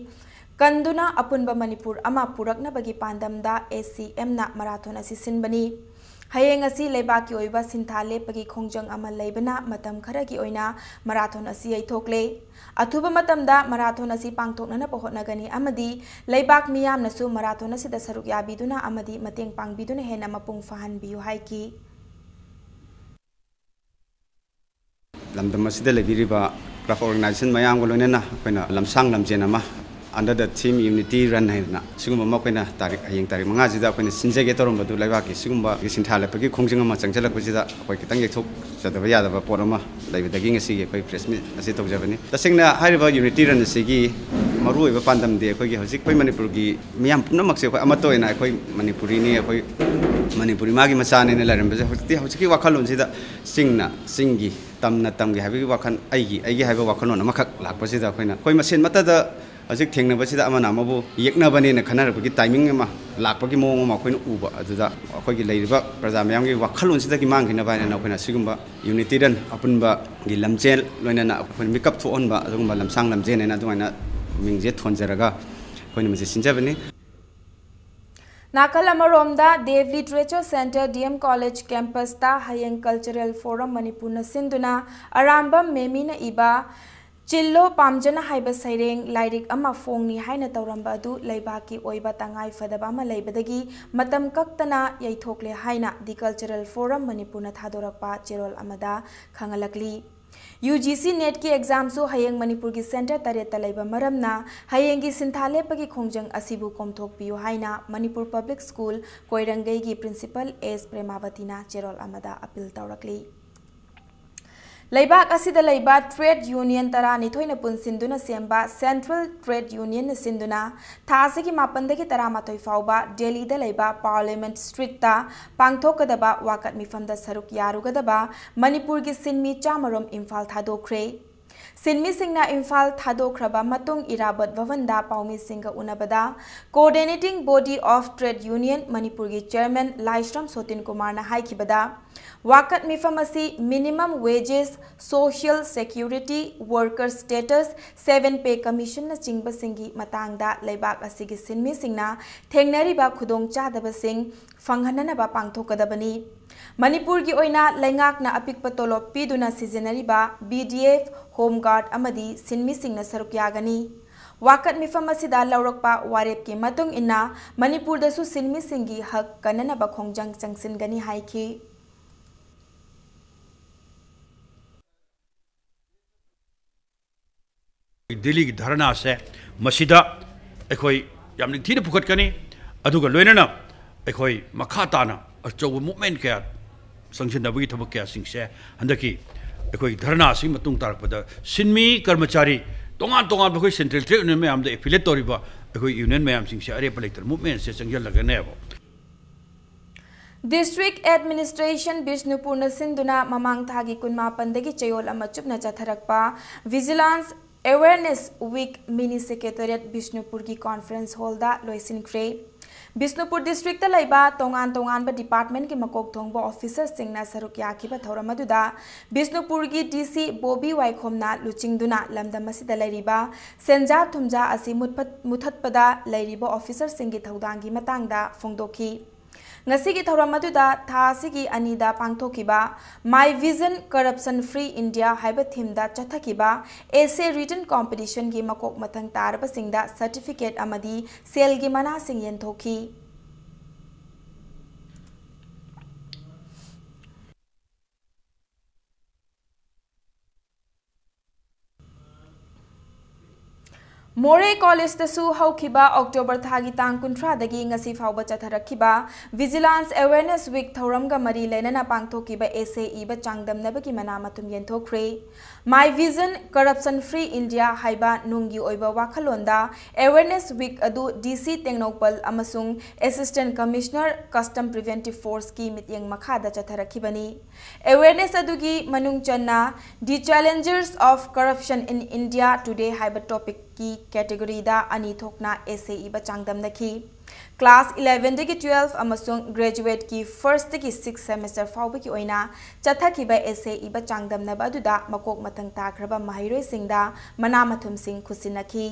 ꯀꯟꯗꯨꯅ ꯑꯄꯨꯟꯕ ꯃꯅꯤꯄꯨꯔ ꯑꯃ ꯄꯨꯔꯛꯅꯕꯒꯤ ꯄꯥꯟꯗꯝꯗ S C M ꯅ marathon ꯑꯁꯤ ꯁꯤꯟꯕꯅꯤ꯫ ꯍꯌꯦꯡ ꯑꯁꯤ ꯂꯩꯕꯥꯛꯀꯤ ꯑꯣꯏꯕ ꯁꯤꯟꯊꯥ ꯂꯦꯞꯄꯒꯤ ꯈꯣꯡꯖꯪ ꯑꯃ ꯂꯩꯕꯅ ꯃꯇꯝ ꯈꯔꯒꯤ ꯑꯣꯏꯅ ꯃꯔꯥꯊꯣꯟ ꯑꯁꯤ ꯌꯩꯊꯣꯛꯂꯦ꯫ ꯑꯊꯨꯕ ꯃꯇꯝꯗ ꯃꯔꯥꯊꯣꯟ ꯑꯁꯤ ꯄꯥꯡꯊꯣꯛꯅꯅꯕ ꯍꯣꯠꯅꯒꯅꯤ ꯑꯃꯗꯤ ꯂꯩꯕꯥꯛ ꯃꯤꯌꯥꯝꯅꯁꯨ ꯃꯔꯥꯊꯣꯟ ꯑꯁꯤꯗ ꯁꯔꯨꯛ ꯌꯥꯕꯤꯗꯨꯅ ꯑꯃꯗꯤ ꯃꯇꯦꯡ ꯄꯥꯡꯕꯤꯗꯨꯅ ꯍꯦꯟꯅ ꯃꯄꯨꯡ ꯐꯥꯍꯟꯕꯤꯌꯨ ꯍꯥꯏꯈꯤ꯫ ꯂꯝꯗꯝ ꯑꯁꯤꯗ ꯂꯩꯕꯤꯔꯤꯕ club organization ꯃꯌꯥꯝꯒ ꯂꯣꯏꯅꯅ ꯑꯩꯈꯣꯏꯅ ꯂꯝꯁꯥꯡ ꯂꯝꯖꯦꯟ ꯑꯃ under the theme Unity Run ꯍꯥꯏꯗꯅ ꯁꯤꯒꯨꯝꯕ ꯑꯃ ꯑꯩꯈꯣꯏꯅ ꯇꯥꯔꯤꯛ, ꯍꯌꯦꯡ ꯇꯥꯔꯤꯛ ꯃꯉꯥꯁꯤꯗ ꯑꯩꯈꯣꯏꯅ ꯁꯤꯟꯖꯒꯦ ꯇꯧꯔꯝꯕꯗꯨ, ꯂꯩꯕꯥꯛꯀꯤ ꯁꯤꯒꯨꯝꯕ ꯁꯤꯟꯊꯥ ꯂꯦꯞꯄꯒꯤ ꯈꯣꯡꯖꯪ ꯑꯃ ꯆꯪꯁꯤꯜꯂꯛꯄꯁꯤꯗ ꯑꯩꯈꯣꯏ ꯈꯤꯇꯪ ꯌꯩꯊꯣꯛꯆꯗꯕ ꯌꯥꯗꯕ ꯄꯣꯠ ꯑꯃ ꯂꯩꯕꯗꯒꯤ ꯉꯁꯤꯒꯤ ꯑꯩꯈꯣꯏ press meet ꯑꯁꯤ ꯇꯧꯖꯕꯅꯤ꯫ ꯇꯁꯦꯡꯅ ꯍꯥꯏꯔꯤꯕ Unity Run ꯑꯁꯤꯒꯤ ꯃꯔꯨꯑꯣꯏꯕ ꯄꯥꯟꯗꯝꯗꯤ ꯑꯩꯈꯣꯏꯒꯤ ꯍꯧꯖꯤꯛ ꯑꯩꯈꯣꯏ ꯃꯅꯤꯄꯨꯔꯒꯤ ꯃꯤꯌꯥꯝ ꯄꯨꯝꯅꯃꯛꯁꯦ ꯑꯩꯈꯣꯏ ꯑꯃꯠꯇ ꯑꯣꯏꯅ ꯑꯩꯈꯣꯏ ꯃꯅꯤꯄꯨꯔꯤꯅꯤ, ꯑꯩꯈꯣꯏ ꯃꯅꯤꯄꯨꯔꯤ ꯃꯥꯒꯤ ꯃꯆꯥꯅꯦꯅ ꯂꯩꯔꯝꯕꯁꯦ ꯍꯧꯖꯤꯛꯇꯤ, ꯍꯧꯖꯤꯛꯀꯤ ꯋꯥꯈꯜꯂꯣꯟꯁꯤꯗ ꯆꯤꯡꯅ ꯆꯤꯡꯒꯤ, ꯇꯝꯅ ꯇꯝꯒꯤ ꯍꯥꯏꯕꯒꯤ ꯋꯥꯈꯜ, ꯑꯩꯒꯤ, ꯑꯩꯒꯤ ꯍꯥꯏꯕ ꯋꯥꯈꯜꯂꯣꯟ ꯑꯃꯈꯛ ꯂꯥꯛꯄꯁꯤꯗ ꯑꯩꯈꯣꯏꯅ, ꯑꯩꯈꯣꯏ ꯃꯁꯦꯟꯃꯛꯇꯗ ꯍꯧꯖꯤꯛ ꯊꯦꯡꯅꯕꯁꯤꯗ ꯑꯃꯅ ꯑꯃꯕꯨ ꯌꯦꯛꯅꯕꯅꯦꯅ ꯈꯟꯅꯔꯛꯄꯒꯤ timing ꯑꯃ ꯂꯥꯛꯄꯒꯤ ꯃꯑꯣꯡ ꯑꯃ ꯑꯩꯈꯣꯏꯅ ꯎꯕ꯫ ꯑꯗꯨꯗ ꯑꯩꯈꯣꯏꯒꯤ ꯂꯩꯔꯤꯕ ꯄ꯭ꯔꯖꯥ ꯃꯌꯥꯝꯒꯤ ꯋꯥꯈꯜꯂꯣꯟꯁꯤꯗꯒꯤ ꯃꯥꯡꯈꯤꯅꯕ ꯍꯥꯏꯅ ꯑꯩꯈꯣꯏꯅ ꯁꯤꯒꯨꯝꯕ Unity Run ꯑꯄꯨꯟꯕꯒꯤ ꯂꯝꯖꯦꯜ ꯂꯣꯏꯅꯅ ꯑꯩꯈꯣꯏꯅ ꯃꯤꯀꯞ ꯊꯣꯛꯍꯟꯕ ꯑꯗꯨꯒꯨꯝꯕ ꯂꯝꯁꯥꯡ ꯂꯝꯖꯦꯜ ꯍꯥꯏꯅ ꯑꯗꯨꯃꯥꯏꯅ ꯃꯤꯡꯁꯦ ꯊꯣꯟꯖꯔꯒ ꯑꯩꯈꯣꯏꯅ ꯃꯁꯤ ꯁꯤꯟꯖꯕꯅꯤ꯫ ꯅꯥꯀꯜ ꯑꯃꯔꯣꯝꯗ, Deba literature centre, D M college ꯀꯦꯝꯄꯁꯇ ꯍꯌꯦꯡ Cultural Forum ꯃꯅꯤꯄꯨꯔꯅ ꯁꯤꯟꯗꯨꯅ ꯑꯔꯥꯝꯕꯝ ꯃꯦꯃꯤꯅ ꯏꯕ ꯆꯤꯜꯂꯣ ꯄꯥꯝꯖꯅ ꯍꯥꯏꯕ ꯁꯩꯔꯦꯡ ꯂꯥꯏꯔꯤꯛ ꯑꯃ ꯐꯣꯡꯅꯤ ꯍꯥꯏꯅ ꯇꯧꯔꯝꯕ ꯑꯗꯨ ꯂꯩꯕꯥꯛꯀꯤ ꯑꯣꯏꯕ ꯇꯉꯥꯏ ꯐꯗꯕ ꯑꯃ ꯂꯩꯕꯗꯒꯤ ꯃꯇꯝ ꯀꯛꯇꯅ ꯌꯩꯊꯣꯛꯂꯦ ꯍꯥꯏꯅ The Cultural Forum ꯃꯅꯤꯄꯨꯔꯅ ꯊꯥꯗꯣꯔꯛꯄ ꯆꯦꯔꯣꯜ ꯑꯃꯗ ꯈꯪꯍꯜꯂꯛꯂꯤ꯫ ꯌꯨ ꯖꯤ ꯁꯤ NETꯀꯤ examꯁꯨ ꯍꯌꯦꯡ ꯃꯅꯤꯄꯨꯔꯒꯤ ꯁꯦꯟꯇꯔ ꯇꯔꯦꯠꯇ ꯂꯩꯕ ꯃꯔꯝꯅ ꯍꯌꯦꯡꯒꯤ ꯁꯤꯟꯊꯥ ꯂꯦꯞꯄꯒꯤ ꯈꯣꯡꯖꯪ ꯑꯁꯤꯕꯨ ꯀꯣꯝꯊꯣꯛꯄꯤꯌꯨ ꯍꯥꯏꯅ ꯃꯅꯤꯄꯨꯔ ꯄꯕ꯭ꯂꯤꯛ ꯁ꯭ꯀꯨꯜ ꯀꯣꯏꯔꯪꯒꯩꯒꯤ ꯄ꯭ꯔꯤꯟꯁꯤꯄꯜ ꯑꯦꯁ ꯄ꯭ꯔꯦꯃꯥꯕꯇꯤꯅ ꯆꯦꯔꯣꯜ ꯑꯃꯗ ꯑꯄꯤꯜ ꯇꯧꯔꯛꯂꯤ꯫ ꯂꯩꯕꯥꯛ ꯑꯁꯤꯗ ꯂꯩꯕ ꯇ꯭ꯔꯦꯗ ꯌꯨꯅꯤꯌꯟ ꯇꯔꯥꯅꯤꯊꯣꯏꯅ ꯄꯨꯟꯁꯤꯟꯗꯨꯅ ꯁꯦꯝꯕ ꯁꯦꯟꯇ꯭ꯔꯦꯜ ꯇ꯭ꯔꯦꯗ ꯌꯨꯅꯤꯌꯟꯅ ꯁꯤꯟꯗꯨꯅ ꯊꯥ ꯑꯁꯤꯒꯤ ꯃꯥꯄꯟꯗꯒꯤ ꯇꯔꯥꯃꯥꯊꯣꯏ ꯐꯥꯎꯕ ꯗꯦꯜꯂꯤꯗ ꯂꯩꯕ ꯄꯥꯔꯂꯤꯌꯥꯃꯦꯟꯠ ꯁ꯭ꯇ꯭ꯔꯤꯠꯇ ꯄꯥꯡꯊꯣꯛꯀꯗꯕ ꯋꯥꯀꯠ ꯃꯤꯐꯝꯗ ꯁꯔꯨꯛ ꯌꯥꯔꯨꯒꯗꯕ ꯃꯅꯤꯄꯨꯔꯒꯤ ꯁꯤꯟꯃꯤ ꯆꯥꯃꯔꯣꯝ ꯏꯝꯐꯥꯜ ꯊꯥꯗꯣꯛꯈ꯭ꯔꯦ꯫ ꯁꯤꯟꯃꯤꯁꯤꯡꯅ ꯏꯝꯐꯥꯜ ꯊꯥꯗꯣꯛꯈ꯭ꯔꯕ ꯃꯇꯨꯡ ꯏꯔꯥꯕꯣꯠ ꯚꯕꯟꯗ ꯄꯥꯎꯃꯤꯁꯤꯡꯒ ꯎꯅꯕꯗ Coordinating Body of Trade Union ꯃꯅꯤꯄꯨꯔꯒꯤ ꯆꯦꯌꯔꯃꯦꯟ ꯂꯥꯏꯁ꯭ꯔꯝ ꯁꯣꯇꯤꯟ ꯀꯨꯃꯥꯔꯅ ꯍꯥꯏꯈꯤꯕꯗ, ꯋꯥꯀꯠ ꯃꯤꯐꯝ ꯑꯁꯤ minimum wages, social security, worker status, seven pay commission ꯅꯆꯤꯡꯕꯁꯤꯡꯒꯤ ꯃꯇꯥꯡꯗ ꯂꯩꯕꯥꯛ ꯑꯁꯤꯒꯤ ꯁꯤꯟꯃꯤꯁꯤꯡꯅ ꯊꯦꯡꯅꯔꯤꯕ ꯈꯨꯗꯣꯡꯆꯥꯗꯕꯁꯤꯡ ꯐꯪꯍꯟꯅꯅꯕ ꯄꯥꯡꯊꯣꯛꯀꯗꯕꯅꯤ꯫ ꯃꯅꯤꯄꯨꯔꯒꯤ ꯑꯣꯏꯅ ꯂꯩꯉꯥꯛꯅ ꯑꯄꯤꯛꯄ ꯇꯣꯂꯣꯞ ꯄꯤꯗꯨꯅ ꯁꯤꯖꯤꯟꯅꯔꯤꯕ B D F, Home Guard ꯑꯃꯗꯤ ꯁꯤꯟꯃꯤꯁꯤꯡꯅ ꯁꯔꯨꯛ ꯌꯥꯒꯅꯤ꯫ ꯋꯥꯀꯠ ꯃꯤꯐꯝ ꯑꯁꯤꯗ ꯂꯧꯔꯛꯄ ꯋꯥꯔꯦꯞꯀꯤ ꯃꯇꯨꯡ ꯏꯟꯅ ꯃꯅꯤꯄꯨꯔꯗꯁꯨ ꯁꯤꯟꯃꯤꯁꯤꯡꯒꯤ ꯍꯛ ꯀꯟꯅꯅꯕ ꯈꯣꯡꯖꯪ ꯆꯪꯁꯤꯟꯒꯅꯤ ꯍꯥꯏꯈꯤ꯫ ꯗꯤꯜꯂꯤꯒꯤ ꯙꯔꯅꯥꯁꯦ ꯃꯁꯤꯗ ꯑꯩꯈꯣꯏ ꯌꯥꯝ ꯅꯤꯡꯊꯤꯅ ꯄꯨꯈꯠꯀꯅꯤ꯫ ꯑꯗꯨꯒ ꯂꯣꯏꯅꯅ ꯑꯩꯈꯣꯏ ꯃꯈꯥ ꯇꯥꯅ ꯑꯆꯧꯕ movement ꯀꯌꯥ ꯆꯪꯁꯤꯟꯅꯕꯒꯤ ꯊꯕꯛ ꯀꯌꯥꯁꯤꯡꯁꯦ ꯍꯟꯗꯛꯀꯤ ꯑꯩꯈꯣꯏ ꯙꯔꯅꯥꯁꯤꯒꯤ ꯃꯇꯨꯡ ꯇꯥꯔꯛꯄꯗ ꯁꯤꯟꯃꯤ ꯀꯔꯃꯆꯥꯔꯤ ꯇꯣꯉꯥꯟ ꯇꯣꯉꯥꯟꯕ ꯑꯩꯈꯣꯏ central trade union ꯃꯌꯥꯝꯗ affiliate ꯇꯧꯔꯤꯕ ꯑꯩꯈꯣꯏ union ꯃꯌꯥꯝꯁꯤꯡꯁꯦ ꯑꯔꯦꯞꯄ ꯂꯩꯇꯅ movementꯁꯦ ꯆꯪꯁꯤꯜꯂꯒꯅꯦꯕ꯫ District Administration ꯕꯤꯁꯅꯨꯄꯨꯔꯅ ꯁꯤꯟꯗꯨꯅ ꯃꯃꯥꯡ ꯊꯥꯒꯤ ꯀꯨꯟꯃꯥꯄꯟꯗꯒꯤ ꯆꯌꯣꯜ ꯑꯃ ꯆꯨꯞꯅ ꯆꯠꯊꯔꯛꯄ Vigilance Awareness Week mini secretariat ꯕꯤꯁꯅꯨꯄꯨꯔꯒꯤ conference hallꯗ ꯂꯣꯏꯁꯤꯟꯈ꯭ꯔꯦ꯫ ꯕꯤꯁꯅꯨꯄꯨꯔ districtꯇ ꯂꯩꯕ ꯇꯣꯉꯥꯟ ꯇꯣꯉꯥꯟꯕ departmentꯀꯤ ꯃꯀꯣꯛ ꯊꯣꯡꯕ officerꯁꯤꯡꯅ ꯁꯔꯨꯛ ꯌꯥꯈꯤꯕ ꯊꯧꯔꯝ ꯑꯗꯨꯗ ꯕꯤꯁꯅꯨꯄꯨꯔꯒꯤ D C ꯕꯣꯕꯤ ꯋꯥꯏꯈꯣꯝꯅ ꯂꯨꯆꯤꯡꯗꯨꯅ ꯂꯝꯗꯝ ꯑꯁꯤꯗ ꯂꯩꯔꯤꯕ ꯁꯦꯟꯖꯥ ꯊꯨꯝꯖꯥ ꯑꯁꯤ ꯃꯨꯠꯐꯠ-, ꯃꯨꯊꯠꯄꯗ ꯂꯩꯔꯤꯕ officerꯁꯤꯡꯒꯤ ꯊꯧꯗꯥꯡꯒꯤ ꯃꯇꯥꯡꯗ ꯐꯣꯡꯗꯣꯛꯈꯤ꯫ ꯉꯁꯤꯒꯤ ꯊꯧꯔꯝ ꯑꯗꯨꯗ ꯊꯥ ꯑꯁꯤꯒꯤ ꯑꯅꯤꯗ ꯄꯥꯡꯊꯣꯛꯈꯤꯕ My Vision Corruption Free India ꯍꯥꯏꯕ themeꯗ ꯆꯠꯊꯈꯤꯕ essay written competitionꯒꯤ ꯃꯀꯣꯛ ꯃꯊꯪ ꯇꯥꯔꯕꯁꯤꯡꯗ certificate ꯑꯃꯗꯤ ꯁꯦꯜꯒꯤ ꯃꯅꯥꯁꯤꯡ ꯌꯦꯟꯊꯣꯛꯈꯤ꯫ ꯃꯣꯔꯦ ꯀꯣꯂꯦꯖꯇꯁꯨ ꯍꯧꯈꯤꯕ ꯑꯣꯛꯇꯣꯕꯔ ꯊꯥꯒꯤ ꯇꯥꯡ ꯀꯨꯟꯊ꯭ꯔꯥꯗꯒꯤ ꯉꯁꯤ ꯐꯥꯎꯕ ꯆꯠꯊꯔꯛꯈꯤꯕ Vigilance Awareness Week ꯊꯧꯔꯝꯒ ꯃꯔꯤ ꯂꯩꯅꯅ ꯄꯥꯡꯊꯣꯛꯈꯤꯕ essay ꯏꯕ ꯆꯥꯡꯗꯝꯅꯕꯒꯤ ꯃꯅꯥ ꯃꯊꯨꯝ ꯌꯦꯟꯊꯣꯛꯈ꯭ꯔꯦ꯫ My Vision, Corruption Free India ꯍꯥꯏꯕ ꯅꯨꯡꯒꯤ ꯑꯣꯏꯕ ꯋꯥꯈꯜꯂꯣꯟꯗ Awareness Week ꯑꯗꯨ D C ꯇꯦꯡꯅꯧꯄꯜ ꯑꯃꯁꯨꯡ Assistant Commissioner Custom Preventive Forceꯀꯤ ꯃꯤꯠꯌꯦꯡ ꯃꯈꯥꯗ ꯆꯠꯊꯔꯛꯈꯤꯕꯅꯤ꯫ Awareness ꯑꯗꯨꯒꯤ ꯃꯅꯨꯡ ꯆꯟꯅ The Challenges of Corruption in India Today ꯍꯥꯏꯕ topicꯀꯤ categoryꯗ ꯑꯅꯤ ꯊꯣꯛꯅ essay ꯏꯕ ꯆꯥꯡꯗꯝꯅꯈꯤ꯫ Class elevenꯗꯒꯤ twelve ꯑꯃꯁꯨꯡ graduateꯀꯤ firstꯗꯒꯤ sixth semester ꯐꯥꯎꯕꯒꯤ ꯑꯣꯏꯅ ꯆꯠꯊꯈꯤꯕ essay ꯏꯕ ꯆꯥꯡꯗꯝꯅꯕ ꯑꯗꯨꯗ ꯃꯀꯣꯛ ꯃꯊꯪ ꯇꯥꯈ꯭ꯔꯕ ꯃꯍꯩꯔꯣꯏꯁꯤꯡꯗ ꯃꯅꯥ ꯃꯊꯨꯝꯁꯤꯡ ꯈꯨꯠꯁꯤꯟꯅꯈꯤ꯫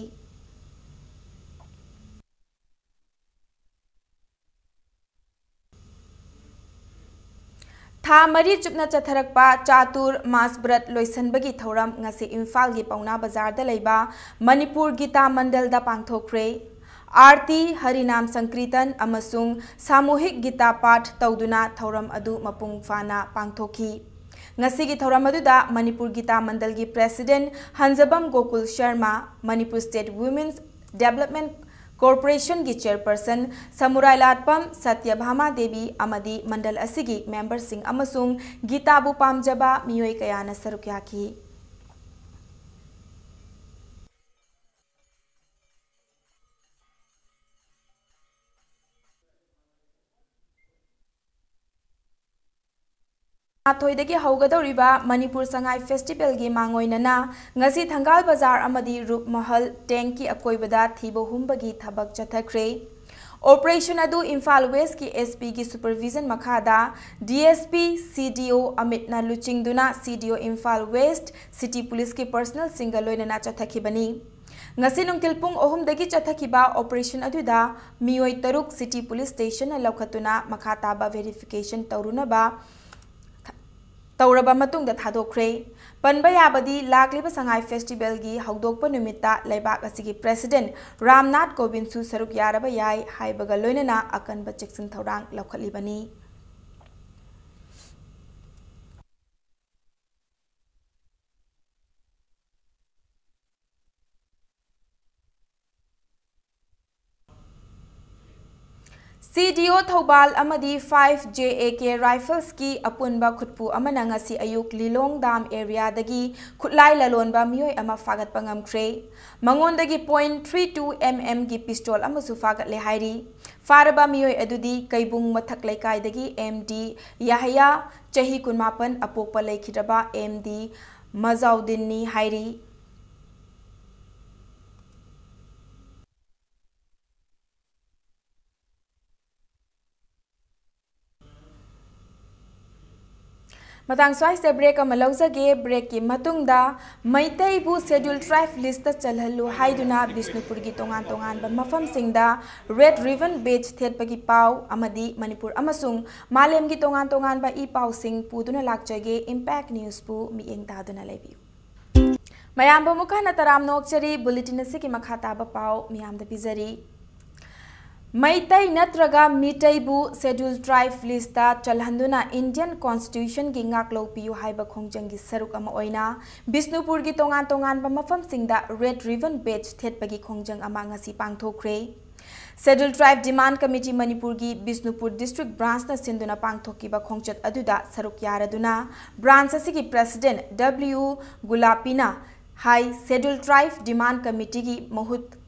ꯊꯥ ꯃꯔꯤ ꯆꯨꯞꯅ ꯆꯠꯊꯔꯛꯄ ꯆꯥꯇꯨꯔ ꯃꯥꯁ ꯕ꯭ꯔꯠ ꯂꯣꯏꯁꯤꯟꯕꯒꯤ ꯊꯧꯔꯝ ꯉꯁꯤ ꯏꯝꯐꯥꯜꯒꯤ ꯄꯥꯎꯅꯥ ꯕꯖꯥꯔꯗ ꯂꯩꯕ ꯃꯅꯤꯄꯨꯔ ꯒꯤꯇꯥ ꯃꯟꯗꯜꯗ ꯄꯥꯡꯊꯣꯛꯈ꯭ꯔꯦ꯫ ꯑꯥꯔꯇꯤ, ꯍꯔꯤꯅꯥꯝ ꯁꯪꯀ꯭ꯔꯤꯇꯟ ꯑꯃꯁꯨꯡ ꯁꯥꯃꯨꯍꯤꯛ ꯒꯤꯇꯥ ꯄꯥꯊ ꯇꯧꯗꯨꯅ ꯊꯧꯔꯝ ꯑꯗꯨ ꯃꯄꯨꯡ ꯐꯥꯅ ꯄꯥꯡꯊꯣꯛꯈꯤ꯫ ꯉꯁꯤꯒꯤ ꯊꯧꯔꯝ ꯑꯗꯨꯗ ꯃꯅꯤꯄꯨꯔ ꯒꯤꯇꯥ ꯃꯟꯗꯜꯒꯤ president ꯍꯟꯖꯕꯝ Gokul Sharma, Manipur State Women's Development Corporationꯒꯤ chairperson ꯁꯃꯨꯔꯥꯏ ꯂꯥꯠꯄꯝ ꯁꯇ꯭ꯌꯚꯥꯃꯥ ꯗꯦꯕꯤ ꯑꯃꯗꯤ ꯃꯟꯗꯜ ꯑꯁꯤꯒꯤ memberꯁꯤꯡ ꯑꯃꯁꯨꯡ ꯒꯤꯇꯥꯕꯨ ꯄꯥꯝꯖꯕ ꯃꯤꯑꯣꯏ ꯀꯌꯥꯅ ꯁꯔꯨꯛ ꯌꯥꯈꯤ꯫ ꯃꯥꯊꯣꯏꯗꯒꯤ ꯍꯧꯒꯗꯧꯔꯤꯕ ꯃꯅꯤꯄꯨꯔ ꯁꯉꯥꯏ festivalꯒꯤ ꯃꯥꯡꯑꯣꯏꯅꯅ ꯉꯁꯤ ꯊꯪꯒꯥꯜ ꯕꯖꯥꯔ ꯑꯃꯗꯤ ꯔꯨꯞ ꯃꯍꯜ tankꯀꯤ ꯑꯀꯣꯏꯕꯗ ꯊꯤꯕ ꯍꯨꯝꯕꯒꯤ ꯊꯕꯛ ꯆꯠꯊꯈ꯭ꯔꯦ꯫ Operation ꯑꯗꯨ ꯏꯝꯐꯥꯜ Westꯀꯤ S Pꯒꯤ supervision ꯃꯈꯥꯗ D S P, C D O ꯑꯃꯤꯠꯅ ꯂꯨꯆꯤꯡꯗꯨꯅ C D O Imphal West, City Policeꯀꯤ personnelꯁꯤꯡꯒ ꯂꯣꯏꯅꯅ ꯆꯠꯊꯈꯤꯕꯅꯤ꯫ ꯉꯁꯤ ꯅꯨꯡꯊꯤꯜ ꯄꯨꯡ ꯑꯍꯨꯝꯗꯒꯤ ꯆꯠꯊꯈꯤꯕ operation ꯑꯗꯨꯗ ꯃꯤꯑꯣꯏ ꯇꯔꯨꯛ City Police Stationꯅ ꯂꯧꯈꯠꯇꯨꯅ ꯃꯈꯥ ꯇꯥꯕ verification ꯇꯧꯔꯨꯅꯕ ꯇꯧꯔꯕ ꯃꯇꯨꯡꯗ ꯊꯥꯗꯣꯛꯈ꯭ꯔꯦ꯫ ꯄꯟꯕ ꯌꯥꯕꯗꯤ, ꯂꯥꯛꯂꯤꯕ ꯁꯉꯥꯏ festivalꯒꯤ ꯍꯧꯗꯣꯛꯄ ꯅꯨꯃꯤꯠꯇ ꯂꯩꯕꯥꯛ ꯑꯁꯤꯒꯤ president ꯔꯥꯝꯅꯥꯊ ꯀꯣꯕꯤꯟꯗꯁꯨ ꯁꯔꯨꯛ ꯌꯥꯔꯕ ꯌꯥꯏ ꯍꯥꯏꯕꯒ ꯂꯣꯏꯅꯅ ꯑꯀꯟꯕ ꯆꯦꯛꯁꯤꯟ ꯊꯧꯔꯥꯡ ꯂꯧꯈꯠꯂꯤꯕꯅꯤ꯫ C D O ꯊꯧꯕꯥꯜ ꯑꯃꯗꯤ five J A K Riflesꯀꯤ ꯑꯄꯨꯟꯕ ꯈꯨꯠꯄꯨ ꯑꯃꯅ ꯉꯁꯤ ꯑꯌꯨꯛ ꯂꯤꯂꯣꯡ ꯗꯥꯝ ꯑꯦꯔꯤꯌꯥꯗꯒꯤ ꯈꯨꯠꯂꯥꯏ ꯂꯂꯣꯟꯕ ꯃꯤꯑꯣꯏ ꯑꯃ ꯐꯥꯒꯠꯄ ꯉꯝꯈ꯭ꯔꯦ꯫ ꯃꯉꯣꯟꯗꯒꯤ point three two M Mꯒꯤ pistol ꯑꯃꯁꯨ ꯐꯥꯒꯠꯂꯦ ꯍꯥꯏꯔꯤ꯫ ꯐꯥꯔꯕ ꯃꯤꯑꯣꯏ ꯑꯗꯨꯗꯤ ꯀꯩꯕꯨꯡ ꯃꯊꯛ ꯂꯩꯀꯥꯏꯗꯒꯤ M D ꯌꯥꯍꯌꯥ, ꯆꯍꯤ ꯀꯨꯟꯃꯥꯄꯟ, ꯑꯄꯣꯛꯄ ꯂꯩꯈꯤꯗ꯭ꯔꯕ M D ꯃꯖꯥꯎꯗꯤꯟꯅꯤ ꯍꯥꯏꯔꯤ꯫ ꯃꯇꯥꯡ ꯁ꯭ꯋꯥꯏꯁꯤꯗ break ꯑꯃ ꯂꯧꯖꯒꯦ꯫ Breakꯀꯤ ꯃꯇꯨꯡꯗ ꯃꯩꯇꯩꯕꯨ Scheduled Tribe listꯇ ꯆꯜꯍꯜꯂꯨ ꯍꯥꯏꯗꯨꯅ ꯕꯤꯁꯅꯨꯄꯨꯔꯒꯤ ꯇꯣꯉꯥꯟ ꯇꯣꯉꯥꯟꯕ ꯃꯐꯝꯁꯤꯡꯗ Red Ribbon badge ꯊꯦꯠꯄꯒꯤ ꯄꯥꯎ ꯑꯃꯗꯤ ꯃꯅꯤꯄꯨꯔ ꯑꯃꯁꯨꯡ ꯃꯥꯂꯦꯝꯒꯤ ꯇꯣꯉꯥꯟ ꯇꯣꯉꯥꯟꯕ ꯏ ꯄꯥꯎꯁꯤꯡ ꯄꯨꯗꯨꯅ ꯂꯥꯛꯆꯒꯦ꯫ Impact Newsꯄꯨ ꯃꯤꯠꯌꯦꯡ ꯇꯥꯗꯨꯅ ꯂꯩꯕꯤꯌꯨ꯫ ꯃꯌꯥꯝꯕꯨ ꯑꯃꯨꯛ ꯍꯟꯅ ꯇꯔꯥꯝꯅ ꯑꯣꯛꯆꯔꯤ꯫ Bulletin ꯑꯁꯤꯒꯤ ꯃꯈꯥ ꯇꯥꯕ ꯄꯥꯎ ꯃꯤꯌꯥꯝꯗ ꯄꯤꯖꯔꯤ꯫ ꯃꯩꯇꯩ ꯅꯠꯇ꯭ꯔꯒ ꯃꯤꯇꯩꯕꯨ Scheduled Tribe listꯇ ꯆꯜꯍꯟꯗꯨꯅ Indian Constitutionꯒꯤ ꯉꯥꯛꯂꯧ ꯄꯤꯌꯨ ꯍꯥꯏꯕ ꯈꯣꯡꯖꯪꯒꯤ ꯁꯔꯨꯛ ꯑꯃ ꯑꯣꯏꯅ ꯕꯤꯁꯅꯨꯄꯨꯔꯒꯤ ꯇꯣꯉꯥꯟ ꯇꯣꯉꯥꯟꯕ ꯃꯐꯝꯁꯤꯡꯗ Red Ribbon badge ꯊꯦꯠꯄꯒꯤ ꯈꯣꯡꯖꯪ ꯑꯃ ꯉꯁꯤ ꯄꯥꯡꯊꯣꯛꯈ꯭ꯔꯦ꯫ Scheduled Tribe Demand Committee ꯃꯅꯤꯄꯨꯔꯒꯤ ꯕꯤꯁꯅꯨꯄꯨꯔ District Branchꯅ ꯁꯤꯟꯗꯨꯅ ꯄꯥꯡꯊꯣꯛꯈꯤꯕ ꯈꯣꯡꯆꯠ ꯑꯗꯨꯗ ꯁꯔꯨꯛ ꯌꯥꯔꯗꯨꯅ branch ꯑꯁꯤꯒꯤ President W ꯒꯨꯂꯥꯄꯤꯅ ꯍꯥꯏ, Scheduled Tribe Demand Committeeꯒꯤ ꯃꯍꯨꯠ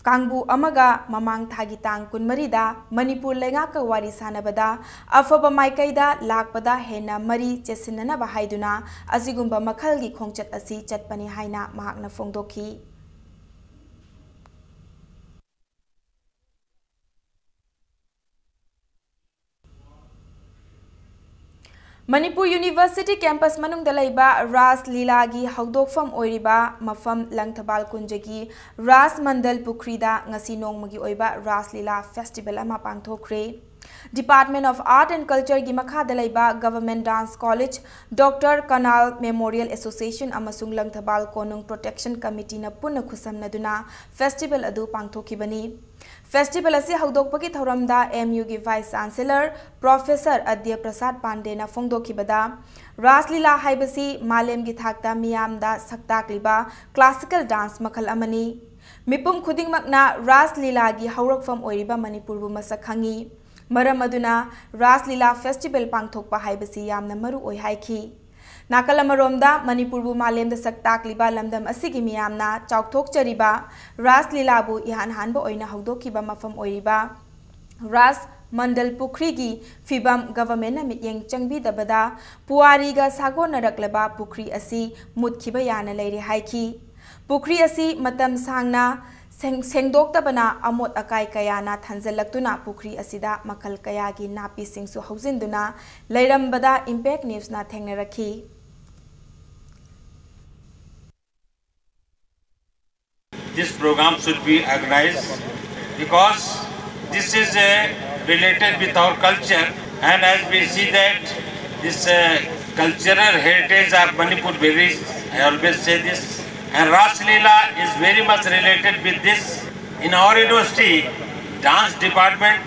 ꯀꯥꯡꯕꯨ ꯑꯃꯒ ꯃꯃꯥꯡ ꯊꯥꯒꯤ ꯇꯥꯡ ꯀꯨꯟꯃꯔꯤꯗ ꯃꯅꯤꯄꯨꯔ ꯂꯩꯉꯥꯛꯀ ꯋꯥꯔꯤ ꯁꯥꯟꯅꯕꯗ ꯑꯐꯕ ꯃꯥꯏꯀꯩꯗ ꯂꯥꯛꯄꯗ ꯍꯦꯟꯅ ꯃꯔꯤ ꯆꯦꯠꯁꯤꯟꯅꯅꯕ ꯍꯥꯏꯗꯨꯅ ꯑꯁꯤꯒꯨꯝꯕ ꯃꯈꯜꯒꯤ ꯈꯣꯡꯆꯠ ꯑꯁꯤ ꯆꯠꯄꯅꯤ ꯍꯥꯏꯅ ꯃꯍꯥꯛꯅ ꯐꯣꯡꯗꯣꯛꯈꯤ꯫ ꯃꯅꯤꯄꯨꯔ University campus ꯃꯅꯨꯡꯗ ꯂꯩꯕ ꯔꯥꯁ ꯂꯤꯂꯥꯒꯤ ꯍꯧꯗꯣꯛꯐꯝ ꯑꯣꯏꯔꯤꯕ ꯃꯐꯝ ꯂꯪꯊꯕꯥꯜ ꯀꯨꯟꯖꯒꯤ ꯔꯥꯁ ꯃꯟꯗꯜ ꯄꯨꯈ꯭ꯔꯤꯗ ꯉꯁꯤ ꯅꯣꯡꯃꯒꯤ ꯑꯣꯏꯕ ꯔꯥꯁ ꯂꯤꯂꯥ festival ꯑꯃ ꯄꯥꯡꯊꯣꯛꯈ꯭ꯔꯦ꯫ Department of Art and Cultureꯒꯤ ꯃꯈꯥꯗ ꯂꯩꯕ Government Dance College, Doctor Kanal Memorial Association ꯑꯃꯁꯨꯡ ꯂꯪꯊꯕꯥꯜ ꯀꯣꯅꯨꯡ Protection Committeeꯅ ꯄꯨꯟꯅ ꯈꯨꯠꯁꯝꯅꯗꯨꯅ festival ꯑꯗꯨ ꯄꯥꯡꯊꯣꯛꯈꯤꯕꯅꯤ꯫ Festival ꯑꯁꯤ ꯍꯧꯗꯣꯛꯄꯒꯤ ꯊꯧꯔꯝꯗ M Uꯒꯤ Vice Chancellor Professor ꯑꯗ꯭ꯌ ꯄ꯭ꯔꯁꯥꯗ ꯄꯥꯟꯗꯦꯅ ꯐꯣꯡꯗꯣꯛꯈꯤꯕꯗ, ꯔꯥꯁ ꯂꯤꯂꯥ ꯍꯥꯏꯕꯁꯤ ꯃꯥꯂꯦꯝꯒꯤ ꯊꯥꯛꯇ ꯃꯤꯌꯥꯝꯗ ꯁꯛꯇꯥꯛꯂꯤꯕ classical dance ꯃꯈꯜ ꯑꯃꯅꯤ꯫ ꯃꯤꯄꯨꯝ ꯈꯨꯗꯤꯡꯃꯛꯅ ꯔꯥꯁ ꯂꯤꯂꯥꯒꯤ ꯍꯧꯔꯛꯐꯝ ꯑꯣꯏꯔꯤꯕ ꯃꯅꯤꯄꯨꯔꯕꯨ ꯃꯁꯛ ꯈꯪꯏ꯫ ꯃꯔꯝ ꯑꯗꯨꯅ ꯔꯥꯁ ꯂꯤꯂꯥ ꯐꯦꯁꯇꯤꯚꯦꯜ ꯄꯥꯡꯊꯣꯛꯄ ꯍꯥꯏꯕꯁꯤ ꯌꯥꯝꯅ ꯃꯔꯨ ꯑꯣꯏ ꯍꯥꯏꯈꯤ꯫ ꯅꯥꯀꯜ ꯑꯃꯔꯣꯝꯗ ꯃꯅꯤꯄꯨꯔꯕꯨ ꯃꯥꯂꯦꯝꯗ ꯁꯛ ꯇꯥꯛꯂꯤꯕ ꯂꯝꯗꯝ ꯑꯁꯤꯒꯤ ꯃꯤꯌꯥꯝꯅ ꯆꯥꯎꯊꯣꯛꯆꯔꯤꯕ ꯔꯥꯁ ꯂꯤꯂꯥꯕꯨ ꯏꯍꯥꯟ ꯍꯥꯟꯕ ꯑꯣꯏꯅ ꯍꯧꯗꯣꯛꯈꯤꯕ ꯃꯐꯝ ꯑꯣꯏꯔꯤꯕ ꯔꯥꯁ ꯃꯟꯗꯜ ꯄꯨꯈ꯭ꯔꯤꯒꯤ ꯐꯤꯕꯝ ꯒꯚꯔꯟꯃꯦꯟꯠꯅ ꯃꯤꯠꯌꯦꯡ ꯆꯪꯕꯤꯗꯕꯗ ꯄꯨꯋꯥꯔꯤꯒ ꯁꯥꯒꯣꯟꯅꯔꯛꯂꯕ ꯄꯨꯈ꯭ꯔꯤ ꯑꯁꯤ ꯃꯨꯠꯈꯤꯕ ꯌꯥꯅ ꯂꯩꯔꯦ ꯍꯥꯏꯈꯤ꯫ ꯄꯨꯈ꯭ꯔꯤ ꯑꯁꯤ ꯃꯇꯝ ꯁꯥꯡꯅ ꯁꯦꯡ-, ꯁꯦꯡꯗꯣꯛꯇꯕꯅ ꯑꯃꯣꯠ ꯑꯀꯥꯏ ꯀꯌꯥꯅ ꯊꯟꯖꯜꯂꯛꯇꯨꯅ ꯄꯨꯈ꯭ꯔꯤ ꯑꯁꯤꯗ ꯃꯈꯜ ꯀꯌꯥꯒꯤ ꯅꯥꯄꯤꯁꯤꯡꯁꯨ ꯍꯧꯖꯤꯟꯗꯨꯅ ꯂꯩꯔꯝꯕꯗ impact ꯅ꯭ꯌꯨꯁꯅ ꯊꯦꯡꯅꯔꯛꯈꯤ꯫ This program should be organized because this is a related with our culture, and as we see that this uh, cultural heritage of Manipur varies, I always say this, and Ras Leela is very much related with this. In our university, dance department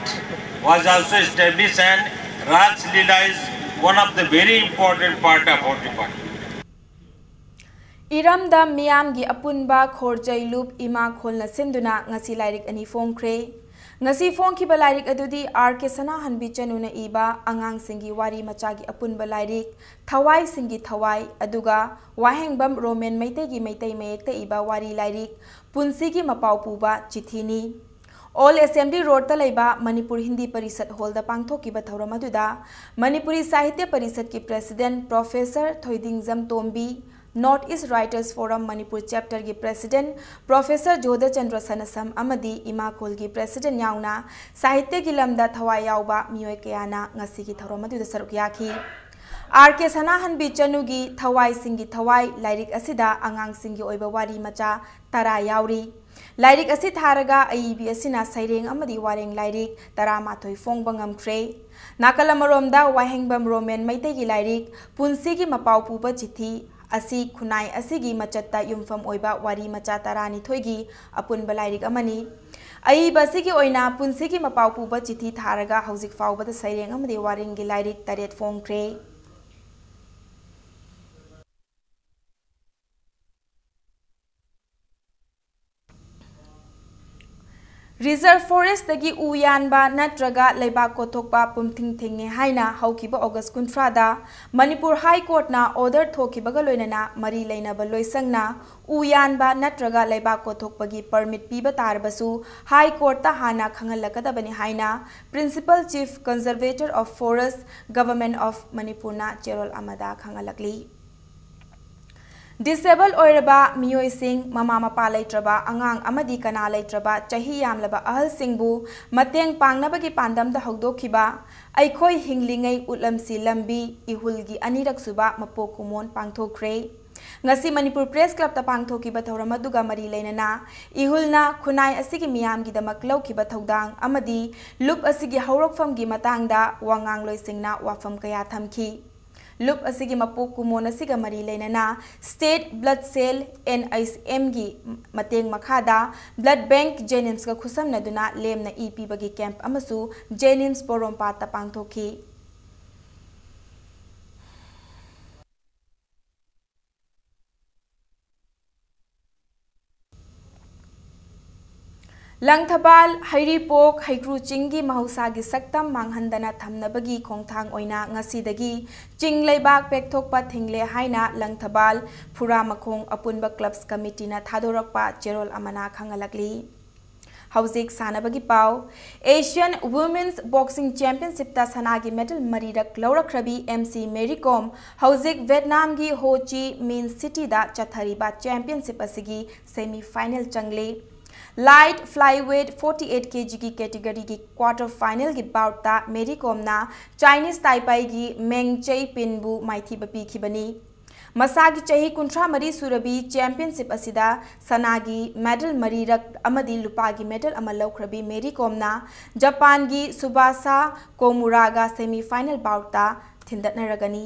was also established, and Ras Leela is one of the very important part of our department. ꯏꯔꯝꯗꯝ ꯃꯤꯌꯥꯝꯒꯤ ꯑꯄꯨꯟꯕ ꯈꯣꯔꯖꯩ ꯂꯨꯞ ꯏꯃꯥ ꯈꯣꯜꯅ ꯁꯤꯟꯗꯨꯅ ꯉꯁꯤ ꯂꯥꯏꯔꯤꯛ ꯑꯅꯤ ꯐꯣꯡꯈ꯭ꯔꯦ꯫ ꯉꯁꯤ ꯐꯣꯡꯈꯤꯕ ꯂꯥꯏꯔꯤꯛ ꯑꯗꯨꯗꯤ ꯑꯥꯔ ꯀꯦ ꯁꯅꯥꯍꯟꯕꯤ ꯆꯅꯨꯅ ꯏꯕ ꯑꯉꯥꯡꯁꯤꯡꯒꯤ ꯋꯥꯔꯤ ꯃꯆꯥꯒꯤ ꯑꯄꯨꯟꯕ ꯂꯥꯏꯔꯤꯛ ꯊꯋꯥꯏꯁꯤꯡꯒꯤ ꯊꯋꯥꯏ, ꯑꯗꯨꯒ ꯋꯥꯍꯦꯡꯕꯝ ꯔꯣꯃꯦꯟ ꯃꯩꯇꯩꯒꯤ ꯃꯩꯇꯩ ꯃꯌꯦꯛꯇ ꯏꯕ ꯋꯥꯔꯤ ꯂꯥꯏꯔꯤꯛ ꯄꯨꯟꯁꯤꯒꯤ ꯃꯄꯥꯎ ꯄꯨꯕ ꯆꯤꯊꯤꯅꯤ꯫ ꯑꯣꯜ ꯑꯦꯁꯦꯝꯕ꯭ꯂꯤ ꯔꯣꯗꯇ ꯂꯩꯕ ꯃꯅꯤꯄꯨꯔ ꯍꯤꯟꯗꯤ ꯄꯔꯤꯁꯠ ꯍꯣꯜꯗ ꯄꯥꯡꯊꯣꯛꯈꯤꯕ ꯊꯧꯔꯝ ꯑꯗꯨꯗ ꯃꯅꯤꯄꯨꯔꯤ ꯁꯥꯍꯤꯇ꯭ꯌ ꯄꯔꯤꯁꯠꯀꯤ president professor Thoidingjam Tombi, north east writers forum Manipur ꯆꯦꯞꯇꯔꯒꯤ ꯄ꯭ꯔꯦꯁꯤꯗꯦꯟꯠ ꯄ꯭ꯔꯣꯐꯦꯁꯔ ꯖꯣꯙꯆꯟꯗ꯭ꯔ ꯁꯅꯁꯝ ꯑꯃꯗꯤ ꯏꯃꯥ ꯈꯣꯜꯒꯤ ꯄ꯭ꯔꯦꯁꯤꯗꯦꯟꯠ ꯌꯥꯎꯅ ꯁꯥꯍꯤꯇ꯭ꯌꯒꯤ ꯂꯝꯗ ꯊꯋꯥꯏ ꯌꯥꯎꯕ ꯃꯤꯑꯣꯏ ꯀꯌꯥꯅ ꯉꯁꯤꯒꯤ ꯊꯧꯔꯝ ꯑꯗꯨꯗ ꯁꯔꯨꯛ ꯌꯥꯈꯤ꯫ ꯑꯥꯔ ꯀꯦ ꯁꯅꯥꯍꯟꯕꯤ ꯆꯅꯨꯒꯤ ꯊꯋꯥꯏꯁꯤꯡꯒꯤ ꯊꯋꯥꯏ ꯂꯥꯏꯔꯤꯛ ꯑꯁꯤꯗ ꯑꯉꯥꯡꯁꯤꯡꯒꯤ ꯑꯣꯏꯕ ꯋꯥꯔꯤ ꯃꯆꯥ ꯇꯔꯥ ꯌꯥꯎꯔꯤ꯫ ꯂꯥꯏꯔꯤꯛ ꯑꯁꯤ ꯊꯥꯔꯒ ꯑꯏꯕꯤ ꯑꯁꯤꯅ ꯁꯩꯔꯦꯡ ꯑꯃꯗꯤ ꯋꯥꯔꯦꯡ ꯂꯥꯏꯔꯤꯛ ꯇꯔꯥꯃꯥꯊꯣꯏ ꯐꯣꯡꯕ ꯉꯝꯈ꯭ꯔꯦ꯫ ꯅꯥꯀꯜ ꯑꯃꯔꯣꯝꯗ ꯋꯥꯍꯦꯡꯕꯝ ꯔꯣꯃꯦꯟ ꯃꯩꯇꯩꯒꯤ ꯂꯥꯏꯔꯤꯛ ꯄꯨꯟꯁꯤꯒꯤ ꯃꯄꯥꯎ ꯄꯨꯕ ꯆꯤꯊꯤ ꯑꯁꯤ ꯈꯨꯟꯅꯥꯏ ꯑꯁꯤꯒꯤ ꯃꯆꯠꯇ ꯌꯨꯝꯐꯝ ꯑꯣꯏꯕ ꯋꯥꯔꯤ ꯃꯆꯥ ꯇꯔꯥꯅꯤꯊꯣꯏꯒꯤ ꯑꯄꯨꯟꯕ ꯂꯥꯏꯔꯤꯛ ꯑꯃꯅꯤ꯫ ꯑꯏꯕ ꯑꯁꯤꯒꯤ ꯑꯣꯏꯅ ꯄꯨꯟꯁꯤꯒꯤ ꯃꯄꯥꯎ ꯄꯨꯕ ꯆꯤꯊꯤ ꯊꯥꯔꯒ ꯍꯧꯖꯤꯛ ꯐꯥꯎꯕꯗ ꯁꯩꯔꯦꯡ ꯑꯃꯗꯤ ꯋꯥꯔꯦꯡꯒꯤ ꯂꯥꯏꯔꯤꯛ ꯇꯔꯦꯠ ꯐꯣꯡꯈ꯭ꯔꯦ꯫ Reserve Forestꯇꯒꯤ ꯎ ꯌꯥꯟꯕ ꯅꯠꯇ꯭ꯔꯒ ꯂꯩꯕꯥꯛ ꯀꯣꯠꯊꯣꯛꯄ ꯄꯨꯝꯊꯤꯡ ꯊꯤꯡꯉꯦ ꯍꯥꯏꯅ ꯍꯧꯈꯤꯕ August ꯀꯨꯟꯊ꯭ꯔꯥꯗ ꯃꯅꯤꯄꯨꯔ High Courtꯅ order ꯊꯣꯛꯈꯤꯕꯒ ꯂꯣꯏꯅꯅ ꯃꯔꯤ ꯂꯩꯅꯕ ꯂꯣꯏꯁꯪꯅ ꯎ ꯌꯥꯟꯕ ꯅꯠꯇ꯭ꯔꯒ ꯂꯩꯕꯥꯛ ꯀꯣꯠꯊꯣꯛꯄꯒꯤ permit ꯄꯤꯕ ꯇꯥꯔꯕꯁꯨ High Courtꯇ ꯍꯥꯟꯅ ꯈꯪꯍꯜꯂꯛꯀꯗꯕꯅꯤ ꯍꯥꯏꯅ Principal Chief Conservator of Forest, Government of Manipurꯅ ꯆꯦꯔꯣꯜ ꯑꯃꯗ ꯈꯪꯍꯜꯂꯛꯂꯤ꯫ Disable ꯑꯣꯏꯔꯕ ꯃꯤꯑꯣꯏꯁꯤꯡ, ꯃꯃꯥ ꯃꯄꯥ ꯂꯩꯇ꯭ꯔꯕ ꯑꯉꯥꯡ ꯑꯃꯗꯤ ꯀꯅꯥ ꯂꯩꯇ꯭ꯔꯕ ꯆꯍꯤ ꯌꯥꯝꯂꯕ ꯑꯍꯜꯁꯤꯡꯕꯨ ꯃꯇꯦꯡ ꯄꯥꯡꯅꯕꯒꯤ ꯄꯥꯟꯗꯝꯗ ꯍꯧꯗꯣꯛꯈꯤꯕ ꯑꯩꯈꯣꯏ ꯍꯤꯡꯂꯤꯉꯩ ꯎꯠꯂꯝꯁꯤ ꯂꯝꯕꯤ ꯏꯍꯨꯜꯒꯤ ꯑꯅꯤꯔꯛꯁꯨꯕ ꯃꯄꯣꯛ ꯀꯨꯝꯑꯣꯟ ꯄꯥꯡꯊꯣꯛꯈ꯭ꯔꯦ꯫ ꯉꯁꯤ ꯃꯅꯤꯄꯨꯔ Press Clubꯇ ꯄꯥꯡꯊꯣꯛꯈꯤꯕ ꯊꯧꯔꯝ ꯑꯗꯨꯒ ꯃꯔꯤ ꯂꯩꯅꯅ ꯏꯍꯨꯜꯅ ꯈꯨꯟꯅꯥꯏ ꯑꯁꯤꯒꯤ ꯃꯤꯌꯥꯝꯒꯤꯗꯃꯛ ꯂꯧꯈꯤꯕ ꯊꯧꯗꯥꯡ ꯑꯃꯗꯤ ꯂꯨꯞ ꯑꯁꯤꯒꯤ ꯍꯧꯔꯛꯐꯝꯒꯤ ꯃꯇꯥꯡꯗ ꯋꯥꯉꯥꯡꯂꯣꯏꯁꯤꯡꯅ ꯋꯥꯐꯝ ꯀꯌꯥ ꯊꯝꯈꯤ꯫ ꯂꯨꯞ ꯑꯁꯤꯒꯤ ꯃꯄꯣꯛ ꯀꯨꯝꯑꯣꯟ ꯑꯁꯤꯒ ꯃꯔꯤ ꯂꯩꯅꯅ State Blood Cell, NICMꯒꯤ ꯃꯇꯦꯡ ꯃꯈꯥꯗ Blood Bank JNIMSꯀ ꯈꯨꯠꯁꯝꯅꯗꯨꯅ ꯂꯦꯝꯅ ꯏ ꯄꯤꯕꯒꯤ camp ꯑꯃꯁꯨ JNIMS ꯄꯣꯔꯣꯝꯄꯥꯠꯇ ꯄꯥꯡꯊꯣꯛꯈꯤ꯫ ꯂꯪꯊꯕꯥꯜ, ꯍꯩꯔꯤꯄꯣꯛ, ꯍꯩꯀ꯭ꯔꯨ ꯆꯤꯡꯒꯤ ꯃꯍꯧꯁꯥꯒꯤ ꯁꯛꯇꯝ ꯃꯥꯡꯍꯟꯗꯅ ꯊꯝꯅꯕꯒꯤ ꯈꯣꯡꯊꯥꯡ ꯑꯣꯏꯅ ꯉꯁꯤꯗꯒꯤ ꯆꯤꯡ ꯂꯩꯕꯥꯛ ꯄꯦꯛꯊꯣꯛꯄ ꯊꯤꯡꯂꯦ ꯍꯥꯏꯅ ꯂꯪꯊꯕꯥꯜ ꯐꯨꯔꯥꯃꯈꯣꯡ ꯑꯄꯨꯟꯕ Clubs Committeeꯅ ꯊꯥꯗꯣꯔꯛꯄ ꯆꯦꯔꯣꯜ ꯑꯃꯅ ꯈꯪꯍꯜꯂꯛꯂꯤ꯫ ꯍꯧꯖꯤꯛ ꯁꯥꯟꯅꯕꯒꯤ ꯄꯥꯎ꯫ Asian Women's Boxing Championshipꯇ ꯁꯅꯥꯒꯤ medal ꯃꯔꯤꯔꯛ ꯂꯧꯔꯛꯈ꯭ꯔꯕꯤ MC Mary Kom ꯍꯧꯖꯤꯛ ꯚꯦꯠꯅꯥꯝꯒꯤ Ho Chi Minh Cityꯗ ꯆꯠꯊꯔꯤꯕ championship ꯑꯁꯤꯒꯤ semi final ꯆꯪꯂꯤ꯫ Light flyweight forty eight kgꯒꯤ categoryꯒꯤ quarter finalꯒꯤ boutꯇ Mary Komꯅ Chinese Taipeiꯒꯤ Meng Chei Pinꯕꯨ ꯃꯥꯏꯊꯤꯕ ꯄꯤꯈꯤꯕꯅꯤ꯫ ꯃꯁꯥꯒꯤ ꯆꯍꯤ ꯀꯨꯟꯊ꯭ꯔꯥ ꯃꯔꯤ ꯁꯨꯔꯕꯤ championship ꯑꯁꯤꯗ ꯁꯅꯥꯒꯤ medal ꯃꯔꯤꯔꯛ ꯑꯃꯗꯤ ꯂꯨꯄꯥꯒꯤ medal ꯑꯃ ꯂꯧꯈ꯭ꯔꯕꯤ Mary Komꯅ ꯖꯄꯥꯟꯒꯤ Tsubasa Komuraꯒ semi final boutꯇ ꯊꯤꯟꯗꯠꯅꯔꯒꯅꯤ꯫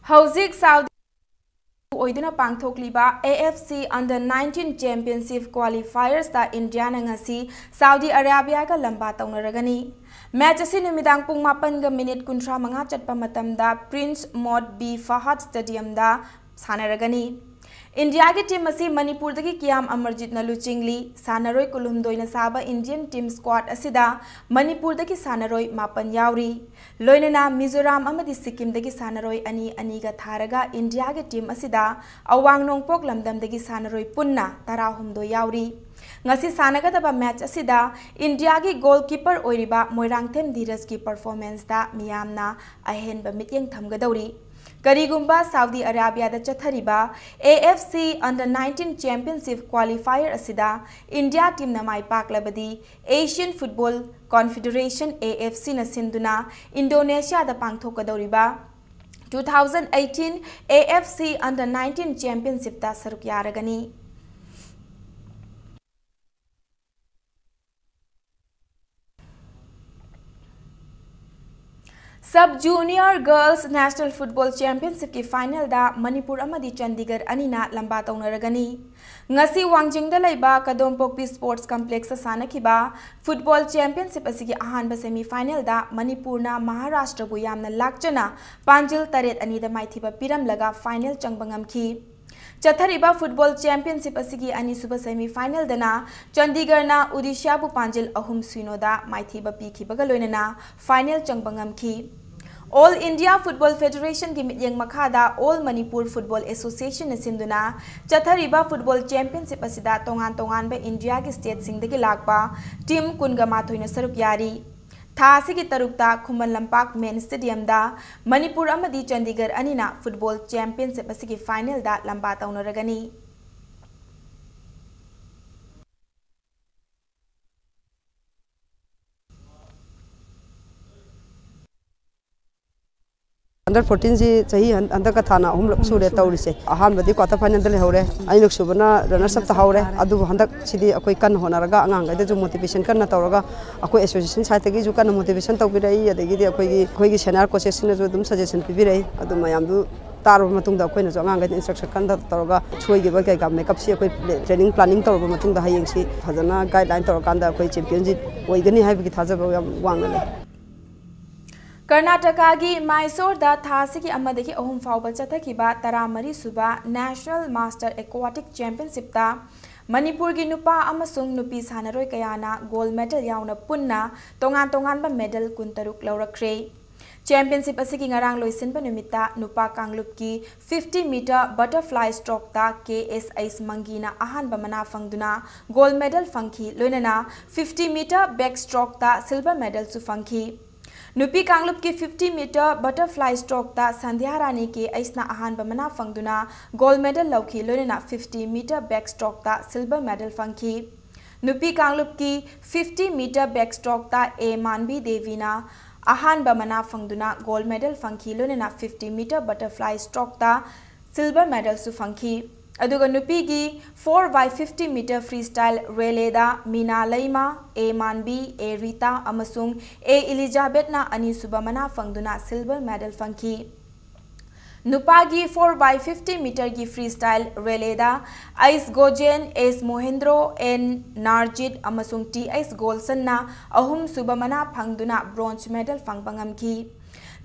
ꯍꯧꯖꯤꯛ Saudi ꯑꯣꯏꯗꯨꯅ ꯄꯥꯡꯊꯣꯛꯂꯤꯕ A F C Under nineteen Championship Qualifiersꯇ ꯏꯟꯗꯤꯌꯥꯅ ꯉꯁꯤ ꯁꯥꯎꯗꯤ ꯑꯔꯥꯕꯤꯌꯥꯒ ꯂꯝꯕꯥ ꯇꯧꯅꯔꯒꯅꯤ꯫ ꯃꯦꯆ ꯑꯁꯤ ꯅꯨꯃꯤꯗꯥꯡ ꯄꯨꯡ ꯃꯥꯄꯟꯒ ꯃꯤꯅꯤꯠ ꯀꯨꯟꯊ꯭ꯔꯥ ꯃꯉꯥ ꯆꯠꯄ ꯃꯇꯝꯗ Prince Mohd B Fahad Stadiumꯗ ꯁꯥꯟꯅꯔꯒꯅꯤ꯫ ꯏꯟꯗꯤꯌꯥꯒꯤ ꯇꯤꯝ ꯑꯁꯤ ꯃꯅꯤꯄꯨꯔꯗꯒꯤ ꯀꯤꯌꯥꯝ ꯑꯃꯔꯖꯤꯠꯅ ꯂꯨꯆꯤꯡꯂꯤ꯫ ꯁꯥꯟꯅꯔꯣꯏ ꯀꯨꯟꯍꯨꯝꯗꯣꯏꯅ ꯁꯥꯕ Indian team squad ꯑꯁꯤꯗ ꯃꯅꯤꯄꯨꯔꯗꯒꯤ ꯁꯥꯟꯅꯔꯣꯏ ꯃꯥꯄꯟ ꯌꯥꯎꯔꯤ꯫ ꯂꯣꯏꯅꯅ ꯃꯤꯖꯣꯔꯥꯝ ꯑꯃꯗꯤ ꯁꯤꯛꯀꯤꯝꯗꯒꯤ ꯁꯥꯟꯅꯔꯣꯏ ꯑꯅꯤ ꯑꯅꯤꯒ ꯊꯥꯔꯒ ꯏꯟꯗꯤꯌꯥꯒꯤ ꯇꯤꯝ ꯑꯁꯤꯗ ꯑꯋꯥꯡ ꯅꯣꯡꯄꯣꯛ ꯂꯝꯗꯝꯗꯒꯤ ꯁꯥꯟꯅꯔꯣꯏ ꯄꯨꯟꯅ ꯇꯔꯥꯍꯨꯝꯗꯣꯏ ꯌꯥꯎꯔꯤ꯫ ꯉꯁꯤ ꯁꯥꯟꯅꯒꯗꯕ ꯃꯦꯆ ꯑꯁꯤꯗ ꯏꯟꯗꯤꯌꯥꯒꯤ goalkeeper ꯑꯣꯏꯔꯤꯕ ꯃꯣꯏꯔꯥꯡꯊꯦꯝ ꯙꯤꯔꯖꯀꯤ performanceꯇ ꯃꯤꯌꯥꯝꯅ ꯑꯍꯦꯟꯕ ꯃꯤꯠꯌꯦꯡ ꯊꯝꯒꯗꯧꯔꯤ꯫ ꯀꯔꯤꯒꯨꯝꯕ ꯁꯥꯎꯗꯤ ꯑꯔꯥꯕꯤꯌꯥꯗ ꯆꯠꯊꯔꯤꯕ A F C Under nineteen Championship Qualifier ꯑꯁꯤꯗ ꯏꯟꯗꯤꯌꯥ ꯇꯤꯝꯅ ꯃꯥꯏ ꯄꯥꯛꯂꯕꯗꯤ Asian Football Confederation, A F Cꯅ ꯁꯤꯟꯗꯨꯅ ꯏꯟꯗꯣꯅꯦꯁꯤꯌꯥꯗ ꯄꯥꯡꯊꯣꯛꯀꯗꯧꯔꯤꯕ two thousand eighteen A F C Under nineteen Championshipꯇ ꯁꯔꯨꯛ ꯌꯥꯔꯒꯅꯤ꯫ Sub Junior Girls National Football Championshipꯀꯤ finalꯗ Manipur ꯑꯃꯗꯤ ꯆꯟꯗꯤꯒꯔ ꯑꯅꯤꯅ ꯂꯝꯕꯥ ꯇꯧꯅꯔꯒꯅꯤ꯫ ꯉꯁꯤ ꯋꯥꯡꯖꯤꯡꯗ ꯂꯩꯕ ꯀꯗꯣꯝꯄꯣꯛꯄꯤ Sports Complexꯇ ꯁꯥꯟꯅꯈꯤꯕ football championship ꯑꯁꯤꯒꯤ ꯑꯍꯥꯟꯕ semifinalꯗ ꯃꯅꯤꯄꯨꯔꯅ ꯃꯍꯥꯔꯥꯁꯇ꯭ꯔꯕꯨ ꯌꯥꯝꯅ ꯂꯥꯛꯆꯅ ꯄꯥꯟꯖꯤꯜ ꯇꯔꯦꯠ ꯑꯅꯤꯗ ꯃꯥꯏꯊꯤꯕ ꯄꯤꯔꯝꯂꯒ final ꯆꯪꯕ ꯉꯝꯈꯤ꯫ ꯆꯠꯊꯔꯤꯕ football championship ꯑꯁꯤꯒꯤ ꯑꯅꯤꯁꯨꯕ semifinalꯗꯅ ꯆꯟꯗꯤꯒꯔꯅ ꯎꯗꯤꯁꯥꯕꯨ ꯄꯥꯟꯖꯤꯜ ꯑꯍꯨꯝ ꯁꯤꯅꯣꯗ ꯃꯥꯏꯊꯤꯕ ꯄꯤꯈꯤꯕꯒ ꯂꯣꯏꯅꯅ final ꯆꯪꯕ ꯉꯝꯈꯤ꯫ All India Football Federationꯒꯤ ꯃꯤꯠꯌꯦꯡ ꯃꯈꯥꯗ All Manipur Football Associationꯅ ꯁꯤꯟꯗꯨꯅ ꯆꯠꯊꯔꯤꯕ football championship ꯑꯁꯤꯗ ꯇꯣꯉꯥꯟ ꯇꯣꯉꯥꯟꯕ ꯏꯟꯗꯤꯌꯥꯒꯤ stateꯁꯤꯡꯗꯒꯤ ꯂꯥꯛꯄ team ꯀꯨꯟꯒ ꯃꯥꯊꯣꯏꯅ ꯁꯔꯨꯛ ꯌꯥꯔꯤ꯫ ꯊꯥ ꯑꯁꯤꯒꯤ ꯇꯔꯨꯛꯇ ꯈꯨꯃꯟ ꯂꯝꯄꯥꯛ main stadiumꯗ ꯃꯅꯤꯄꯨꯔ ꯑꯃꯗꯤ ꯆꯟꯗꯤꯒꯔ ꯑꯅꯤꯅ football championship ꯑꯁꯤꯒꯤ finalꯗ ꯂꯝꯕꯥ ꯇꯧꯅꯔꯒꯅꯤ꯫ Under fourteenꯁꯤ ꯆꯍꯤ ꯍꯟ-, ꯍꯟꯗꯛꯀ ꯊꯥꯅ ꯑꯍꯨꯝꯂꯛ ꯁꯨꯔꯦ ꯇꯧꯔꯤꯁꯦ꯫ ꯑꯍꯥꯟꯕꯗꯤ quarter finalꯗ ꯂꯩꯍꯧꯔꯦ, ꯑꯅꯤꯔꯛ ꯁꯨꯕꯅ runners up ꯇꯥꯍꯧꯔꯦ꯫ ꯑꯗꯨꯕꯨ ꯍꯟꯗꯛꯁꯤꯗꯤ ꯑꯩꯈꯣꯏ ꯀꯟꯅ ꯍꯣꯠꯅꯔꯒ ꯑꯉꯥꯡꯈꯩꯗꯁꯨ motivation ꯀꯟꯅ ꯇꯧꯔꯒ ꯑꯩꯈꯣꯏ association sideꯇꯒꯤꯁꯨ ꯀꯟꯅ motivation ꯇꯧꯕꯤꯔꯛꯏ, ꯑꯗꯒꯤꯗꯤ ꯑꯩꯈꯣꯏꯒꯤ, ꯑꯩꯈꯣꯏꯒꯤ senior coachesꯁꯤꯡꯅꯁꯨ ꯑꯗꯨꯝ suggestion ꯄꯤꯕꯤꯔꯛꯏ꯫ ꯑꯗꯨ ꯃꯌꯥꯝꯗꯨ ꯇꯥꯔꯕ ꯃꯇꯨꯡꯗ ꯑꯩꯈꯣꯏꯅꯁꯨ ꯑꯉꯥꯡꯈꯩꯗ instruction conduct ꯇꯧꯔꯒ ꯁꯣꯏꯈꯤꯕ ꯀꯩꯀꯥ makeupꯁꯤ ꯑꯩꯈꯣꯏ training planning ꯇꯧꯔꯕ ꯃꯇꯨꯡꯗ ꯍꯌꯦꯡꯁꯤ ꯐꯖꯅ guideline ꯇꯧꯔꯀꯥꯟꯗ ꯑꯩꯈꯣꯏ championꯁꯤ ꯑꯣꯏꯒꯅꯤ ꯍꯥꯏꯕꯒꯤ ꯊꯥꯖꯕ ꯌꯥꯝ ꯋꯥꯡꯅ ꯂꯩ꯫ ꯀꯔꯅꯥꯇꯀꯥꯒꯤ ꯃꯥꯏꯁꯣꯔꯗ ꯊꯥ ꯑꯁꯤꯒꯤ ꯑꯃꯗꯒꯤ ꯑꯍꯨꯝ ꯐꯥꯎꯕ ꯆꯠꯊꯈꯤꯕ ꯇꯔꯥꯃꯔꯤ ꯁꯨꯕ National Master Aquatic Championshipꯇ ꯃꯅꯤꯄꯨꯔꯒꯤ ꯅꯨꯄꯥ ꯑꯃꯁꯨꯡ ꯅꯨꯄꯤ ꯁꯥꯟꯅꯔꯣꯏ ꯀꯌꯥꯅ gold medal ꯌꯥꯎꯅ ꯄꯨꯟꯅ ꯇꯣꯉꯥꯟ ꯇꯣꯉꯥꯟꯕ medal ꯀꯨꯟꯇꯔꯨꯛ ꯂꯧꯔꯛꯈ꯭ꯔꯦ꯫ Championship ꯑꯁꯤꯒꯤ ꯉꯔꯥꯡ ꯂꯣꯏꯁꯤꯟꯕ ꯅꯨꯃꯤꯠꯇ ꯅꯨꯄꯥ ꯀꯥꯡꯂꯨꯞꯀꯤ fifty meter butterfly strokeꯇ K S ꯑꯩꯁ ꯃꯪꯒꯤꯅ ꯑꯍꯥꯟꯕ ꯃꯅꯥ ꯐꯪꯗꯨꯅ gold medal ꯐꯪꯈꯤ, ꯂꯣꯏꯅꯅ fifty meter backstrokeꯇ silver medalꯁꯨ ꯐꯪꯈꯤ꯫ ꯅꯨꯄꯤ ꯀꯥꯡꯂꯨꯞꯀꯤ fifty meter butterfly strokeꯇ ꯁꯟꯙ꯭ꯌꯥ ꯔꯥꯅꯤ ꯀꯦ ꯑꯩꯁꯅ ꯑꯍꯥꯟꯕ ꯃꯅꯥ ꯐꯪꯗꯨꯅ gold medal ꯂꯧꯈꯤ, ꯂꯣꯏꯅꯅ fifty meter backstrokeꯇ silver medal ꯐꯪꯈꯤ꯫ ꯅꯨꯄꯤ ꯀꯥꯡꯂꯨꯞꯀꯤ fifty meter backstrokeꯇ ꯑꯦ ꯃꯥꯟꯕꯤ ꯗꯦꯕꯤꯅ ꯑꯍꯥꯟꯕ ꯃꯅꯥ ꯐꯪꯗꯨꯅ gold medal ꯐꯪꯈꯤ, ꯂꯣꯏꯅꯅ fifty meter butterfly strokeꯇ silver medalꯁꯨ ꯐꯪꯈꯤ꯫ ꯑꯗꯨꯒ ꯅꯨꯄꯤꯒꯤ four by fifty meter freestyle relayꯗ ꯃꯤꯅꯥ ꯂꯩꯃ, ꯑꯦ ꯃꯥꯟꯕꯤ, ꯑꯦ ꯔꯤꯇꯥ ꯑꯃꯁꯨꯡ ꯑꯦ ꯏꯂꯤꯖꯥꯕꯦꯠꯅ ꯑꯅꯤꯁꯨꯕ ꯃꯅꯥ ꯐꯪꯗꯨꯅ silver medal ꯐꯪꯈꯤ꯫ ꯅꯨꯄꯥꯒꯤ four by fifty meterꯒꯤ freestyle relayꯗ S Gojen, S Mohendro, N Narjit ꯑꯃꯁꯨꯡ ꯇꯤ ꯑꯩꯁ ꯒꯣꯜꯁꯟꯅ ꯑꯍꯨꯝꯁꯨꯕ ꯃꯅꯥ ꯐꯪꯗꯨꯅ bronze medal ꯐꯪꯕ ꯉꯝꯈꯤ꯫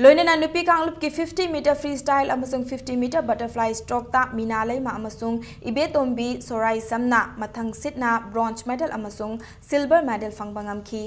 ꯂꯣꯏꯅꯅ ꯅꯨꯄꯤ ꯀꯥꯡꯂꯨꯞꯀꯤ fifty meter freestyle ꯑꯃꯁꯨꯡ fifty meter butterfly strokeꯇ ꯃꯤꯅꯥ ꯂꯩꯃ ꯑꯃꯁꯨꯡ ꯏꯕꯦꯇꯣꯝꯕꯤ ꯁꯣꯔꯥꯏꯁꯝꯅ ꯃꯊꯪ ꯁꯤꯠꯅ bronze medal ꯑꯃꯁꯨꯡ silver medal ꯐꯪꯕ ꯉꯝꯈꯤ꯫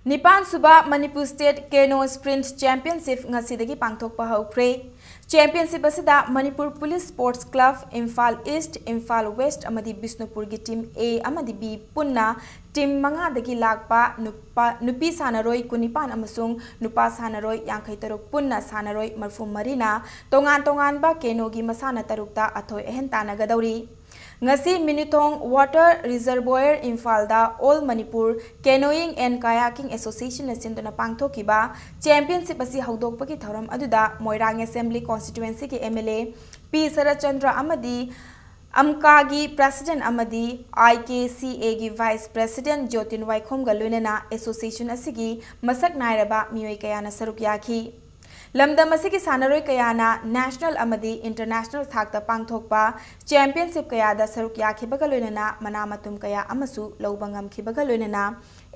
ꯅꯤꯄꯥꯟ ꯁꯨꯕ Manipur State Canoe Sprint Championship ꯉꯁꯤꯗꯒꯤ ꯄꯥꯡꯊꯣꯛꯄ ꯍꯧꯈ꯭ꯔꯦ꯫ Championship ꯑꯁꯤꯗ Manipur police Sports Club, Imphal East, Imphal West ꯑꯃꯗꯤ ꯕꯤꯁꯅꯨꯄꯨꯔꯒꯤ team A ꯑꯃꯗꯤ B ꯄꯨꯟꯅ team ꯃꯉꯥꯗꯒꯤ ꯂꯥꯛꯄ ꯅꯨꯄꯥ, ꯅꯨꯄꯤ ꯁꯥꯟꯅꯔꯣꯏ ꯀꯨꯟꯅꯤꯄꯥꯟ ꯑꯃꯁꯨꯡ ꯅꯨꯄꯥ ꯁꯥꯟꯅꯔꯣꯏ ꯌꯥꯡꯈꯩ ꯇꯔꯨꯛ ꯄꯨꯟꯅ ꯁꯥꯟꯅꯔꯣꯏ ꯃꯔꯐꯨ ꯃꯔꯤꯅ ꯇꯣꯉꯥꯟ ꯇꯣꯉꯥꯟꯕ canoeꯒꯤ ꯃꯁꯥꯟꯅ ꯇꯔꯨꯛꯇ ꯑꯊꯣꯏ ꯑꯍꯦꯟ ꯇꯥꯟꯅꯒꯗꯧꯔꯤ꯫ ꯉꯁꯤ ꯃꯤꯅꯨꯊꯣꯡ Water Reservoir ꯏꯝꯐꯥꯜꯗ All Manipur Canoeing and Kayaking Associationꯅ ꯁꯤꯟꯗꯨꯅ ꯄꯥꯡꯊꯣꯛꯈꯤꯕ championship ꯑꯁꯤ ꯍꯧꯗꯣꯛꯄꯒꯤ ꯊꯧꯔꯝ ꯑꯗꯨꯗ ꯃꯣꯏꯔꯥꯡ Assembly Constituencyꯒꯤ M L A ꯄꯤ ꯁꯔꯠꯆꯟꯗ꯭ꯔ ꯑꯃꯗꯤ ꯑꯝꯀꯥꯒꯤ President ꯑꯃꯗꯤ I K C Aꯒꯤ Vice President ꯖꯣꯇꯤꯟ ꯋꯥꯏꯈꯣꯝꯒ ꯂꯣꯏꯅꯅ association ꯑꯁꯤꯒꯤ ꯃꯁꯛ ꯅꯥꯏꯔꯕ ꯃꯤꯑꯣꯏ ꯀꯌꯥꯅ ꯁꯔꯨꯛ ꯌꯥꯈꯤ꯫ ꯂꯝꯗꯝ ꯑꯁꯤꯒꯤ ꯁꯥꯟꯅꯔꯣꯏ ꯀꯌꯥꯅ national ꯑꯃꯗꯤ international ꯊꯥꯛꯇ ꯄꯥꯡꯊꯣꯛꯄ championship ꯀꯌꯥꯗ ꯁꯔꯨꯛ ꯌꯥꯈꯤꯕꯒ ꯂꯣꯏꯅꯅ ꯃꯅꯥ ꯃꯇꯨꯝ ꯀꯌꯥ ꯑꯃꯁꯨ ꯂꯧꯕ ꯉꯝꯈꯤꯕꯒ ꯂꯣꯏꯅꯅ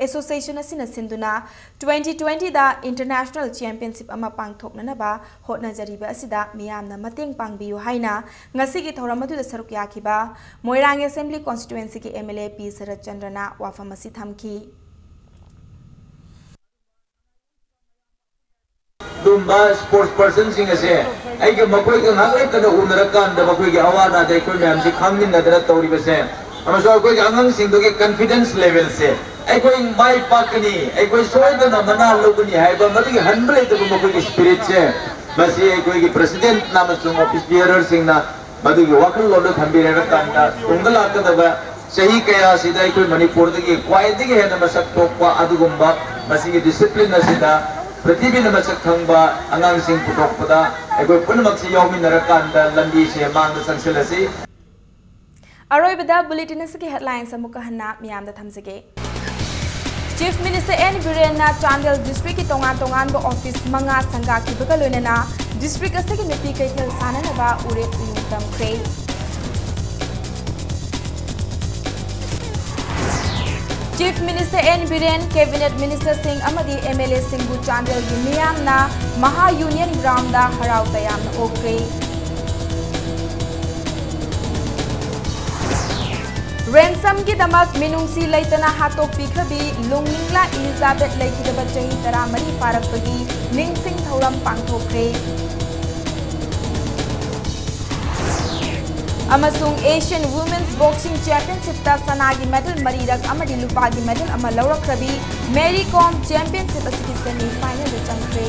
association ꯑꯁꯤꯅ ꯁꯤꯟꯗꯨꯅ twenty twenty ꯗ international championship ꯑꯃ ꯄꯥꯡꯊꯣꯛꯅꯅꯕ ꯍꯣꯠꯅꯖꯔꯤꯕ ꯑꯁꯤꯗ ꯃꯤꯌꯥꯝꯅ ꯃꯇꯦꯡ ꯄꯥꯡꯕꯤꯌꯨ ꯍꯥꯏꯅ ꯉꯁꯤꯒꯤ ꯊꯧꯔꯝ ꯑꯗꯨꯗ ꯁꯔꯨꯛ ꯌꯥꯈꯤꯕ ꯃꯣꯏꯔꯥꯡ Assembly Constituencyꯒꯤ M L A P ꯁꯔꯠꯆꯟꯗ꯭ꯔꯅ ꯋꯥꯐꯝ ꯑꯁꯤ ꯊꯝꯈꯤ꯫ ꯑꯗꯨꯒꯨꯝꯕ sports personꯁꯤꯡ ꯑꯁꯦ ꯑꯩꯒ ꯃꯈꯣꯏꯒ ꯉꯥꯏꯍꯥꯛ ꯂꯩꯇꯅ ꯎꯅꯔꯀꯥꯟꯗ ꯃꯈꯣꯏꯒꯤ ꯑꯋꯥ ꯑꯅꯥꯗ ꯑꯩꯈꯣꯏ ꯃꯌꯥꯝꯁꯤ ꯈꯪꯃꯤꯟꯅꯗꯅ ꯇꯧꯔꯤꯕꯁꯦ ꯑꯃꯁꯨꯡ ꯑꯩꯈꯣꯏꯒꯤ ꯑꯉꯥꯡꯁꯤꯡꯗꯨꯒꯤ confidence levelꯁꯦ ꯑꯩꯈꯣꯏ ꯃꯥꯏ ꯄꯥꯛꯀꯅꯤ, ꯑꯩꯈꯣꯏ ꯁꯣꯏꯗꯅ ꯃꯅꯥ ꯂꯧꯒꯅꯤ ꯍꯥꯏꯕ ꯃꯗꯨꯒꯤ ꯍꯟꯕ ꯂꯩꯇꯕ ꯃꯈꯣꯏꯒꯤ spiritꯁꯦ ꯃꯁꯤ ꯑꯩꯈꯣꯏꯒꯤ Presidentꯅ ꯑꯃꯁꯨꯡ office bearerꯁꯤꯡꯅ ꯃꯗꯨꯒꯤ ꯋꯥꯈꯜꯂꯣꯟꯗꯨ ꯊꯝꯕꯤꯔꯀꯥꯟꯗ ꯇꯨꯡꯗ ꯂꯥꯛꯀꯗꯕ ꯆꯍꯤ ꯀꯌꯥꯁꯤꯗ ꯑꯩꯈꯣꯏ ꯃꯅꯤꯄꯨꯔꯗꯒꯤ ꯈ꯭ꯋꯥꯏꯗꯒꯤ ꯍꯦꯟꯅ ꯃꯁꯛ ꯊꯣꯛꯄ ꯑꯗꯨꯒꯨꯝꯕ ꯃꯁꯤꯒꯤ discipline ꯑꯁꯤꯗ ꯄ꯭ꯔꯤꯊꯤꯕꯤꯅ ꯃꯁꯛ ꯈꯪꯕ ꯑꯉꯥꯡꯁꯤꯡ ꯄꯨꯊꯣꯛꯄꯗ ꯑꯩꯈꯣꯏ ꯄꯨꯝꯅꯃꯛꯁꯤ ꯌꯥꯎꯃꯤꯟꯅꯔꯀꯥꯟꯗ ꯂꯝꯕꯤꯁꯦ ꯃꯥꯡꯗ ꯆꯪꯁꯤꯜꯂꯁꯤ꯫ ꯑꯔꯣꯏꯕꯗ bulletin ꯑꯁꯤꯒꯤ headlines ꯑꯃꯨꯛꯀ ꯍꯟꯅ ꯃꯤꯌꯥꯝꯗ ꯊꯝꯖꯒꯦ꯫ Chief Minister N ꯕꯤꯔꯦꯟꯅ ꯆꯥꯟꯗꯦꯜ districtꯀꯤ ꯇꯣꯉꯥꯟ ꯇꯣꯉꯥꯟꯕ office ꯃꯉꯥ ꯁꯪꯒꯥꯈꯤꯕꯒ ꯂꯣꯏꯅꯅ district ꯑꯁꯤꯒꯤ ꯅꯨꯄꯤ ꯀꯩꯊꯦꯜ ꯁꯥꯟꯅꯅꯕ ꯎꯔꯦꯞ ꯎꯌꯨꯡ ꯇꯝꯈ꯭ꯔꯦ꯫ Chief Minister N Biren, Cabinet Ministerꯁꯤꯡ ꯑꯃꯗꯤ M L Aꯁꯤꯡꯕꯨ ꯆꯥꯟꯗꯦꯜꯒꯤ ꯃꯤꯌꯥꯝꯅ Maha Union Groundꯗ ꯍꯔꯥꯎ ꯇꯌꯥꯝꯅ ꯑꯣꯛꯈ꯭ꯔꯦ꯫ Ransomꯒꯤꯗꯃꯛ ꯃꯤꯅꯨꯡꯁꯤ ꯂꯩꯇꯅ ꯍꯥꯠꯇꯣꯛꯄꯤꯈ꯭ꯔꯕꯤ ꯂꯨꯡꯅꯤꯡꯂꯥ ꯏꯂꯤꯖꯥꯕꯦꯊ ꯂꯩꯈꯤꯗꯕ ꯆꯍꯤ ꯇꯔꯥꯃꯔꯤ ꯐꯥꯔꯛꯄꯒꯤ ꯅꯤꯡꯁꯤꯡ ꯊꯧꯔꯝ ꯄꯥꯡꯊꯣꯛꯈ꯭ꯔꯦ꯫ ꯑꯃꯁꯨꯡ Asian Women's Boxing Championshipꯇ ꯁꯅꯥꯒꯤ medal ꯃꯔꯤꯔꯛ ꯑꯃꯗꯤ ꯂꯨꯄꯥꯒꯤ medal ꯑꯃ ꯂꯧꯔꯛꯈ꯭ꯔꯕꯤ ꯃꯦꯔꯤ ꯀꯣꯝ championship ꯑꯁꯤꯒꯤ semi finalꯗ ꯆꯪꯈ꯭ꯔꯦ꯫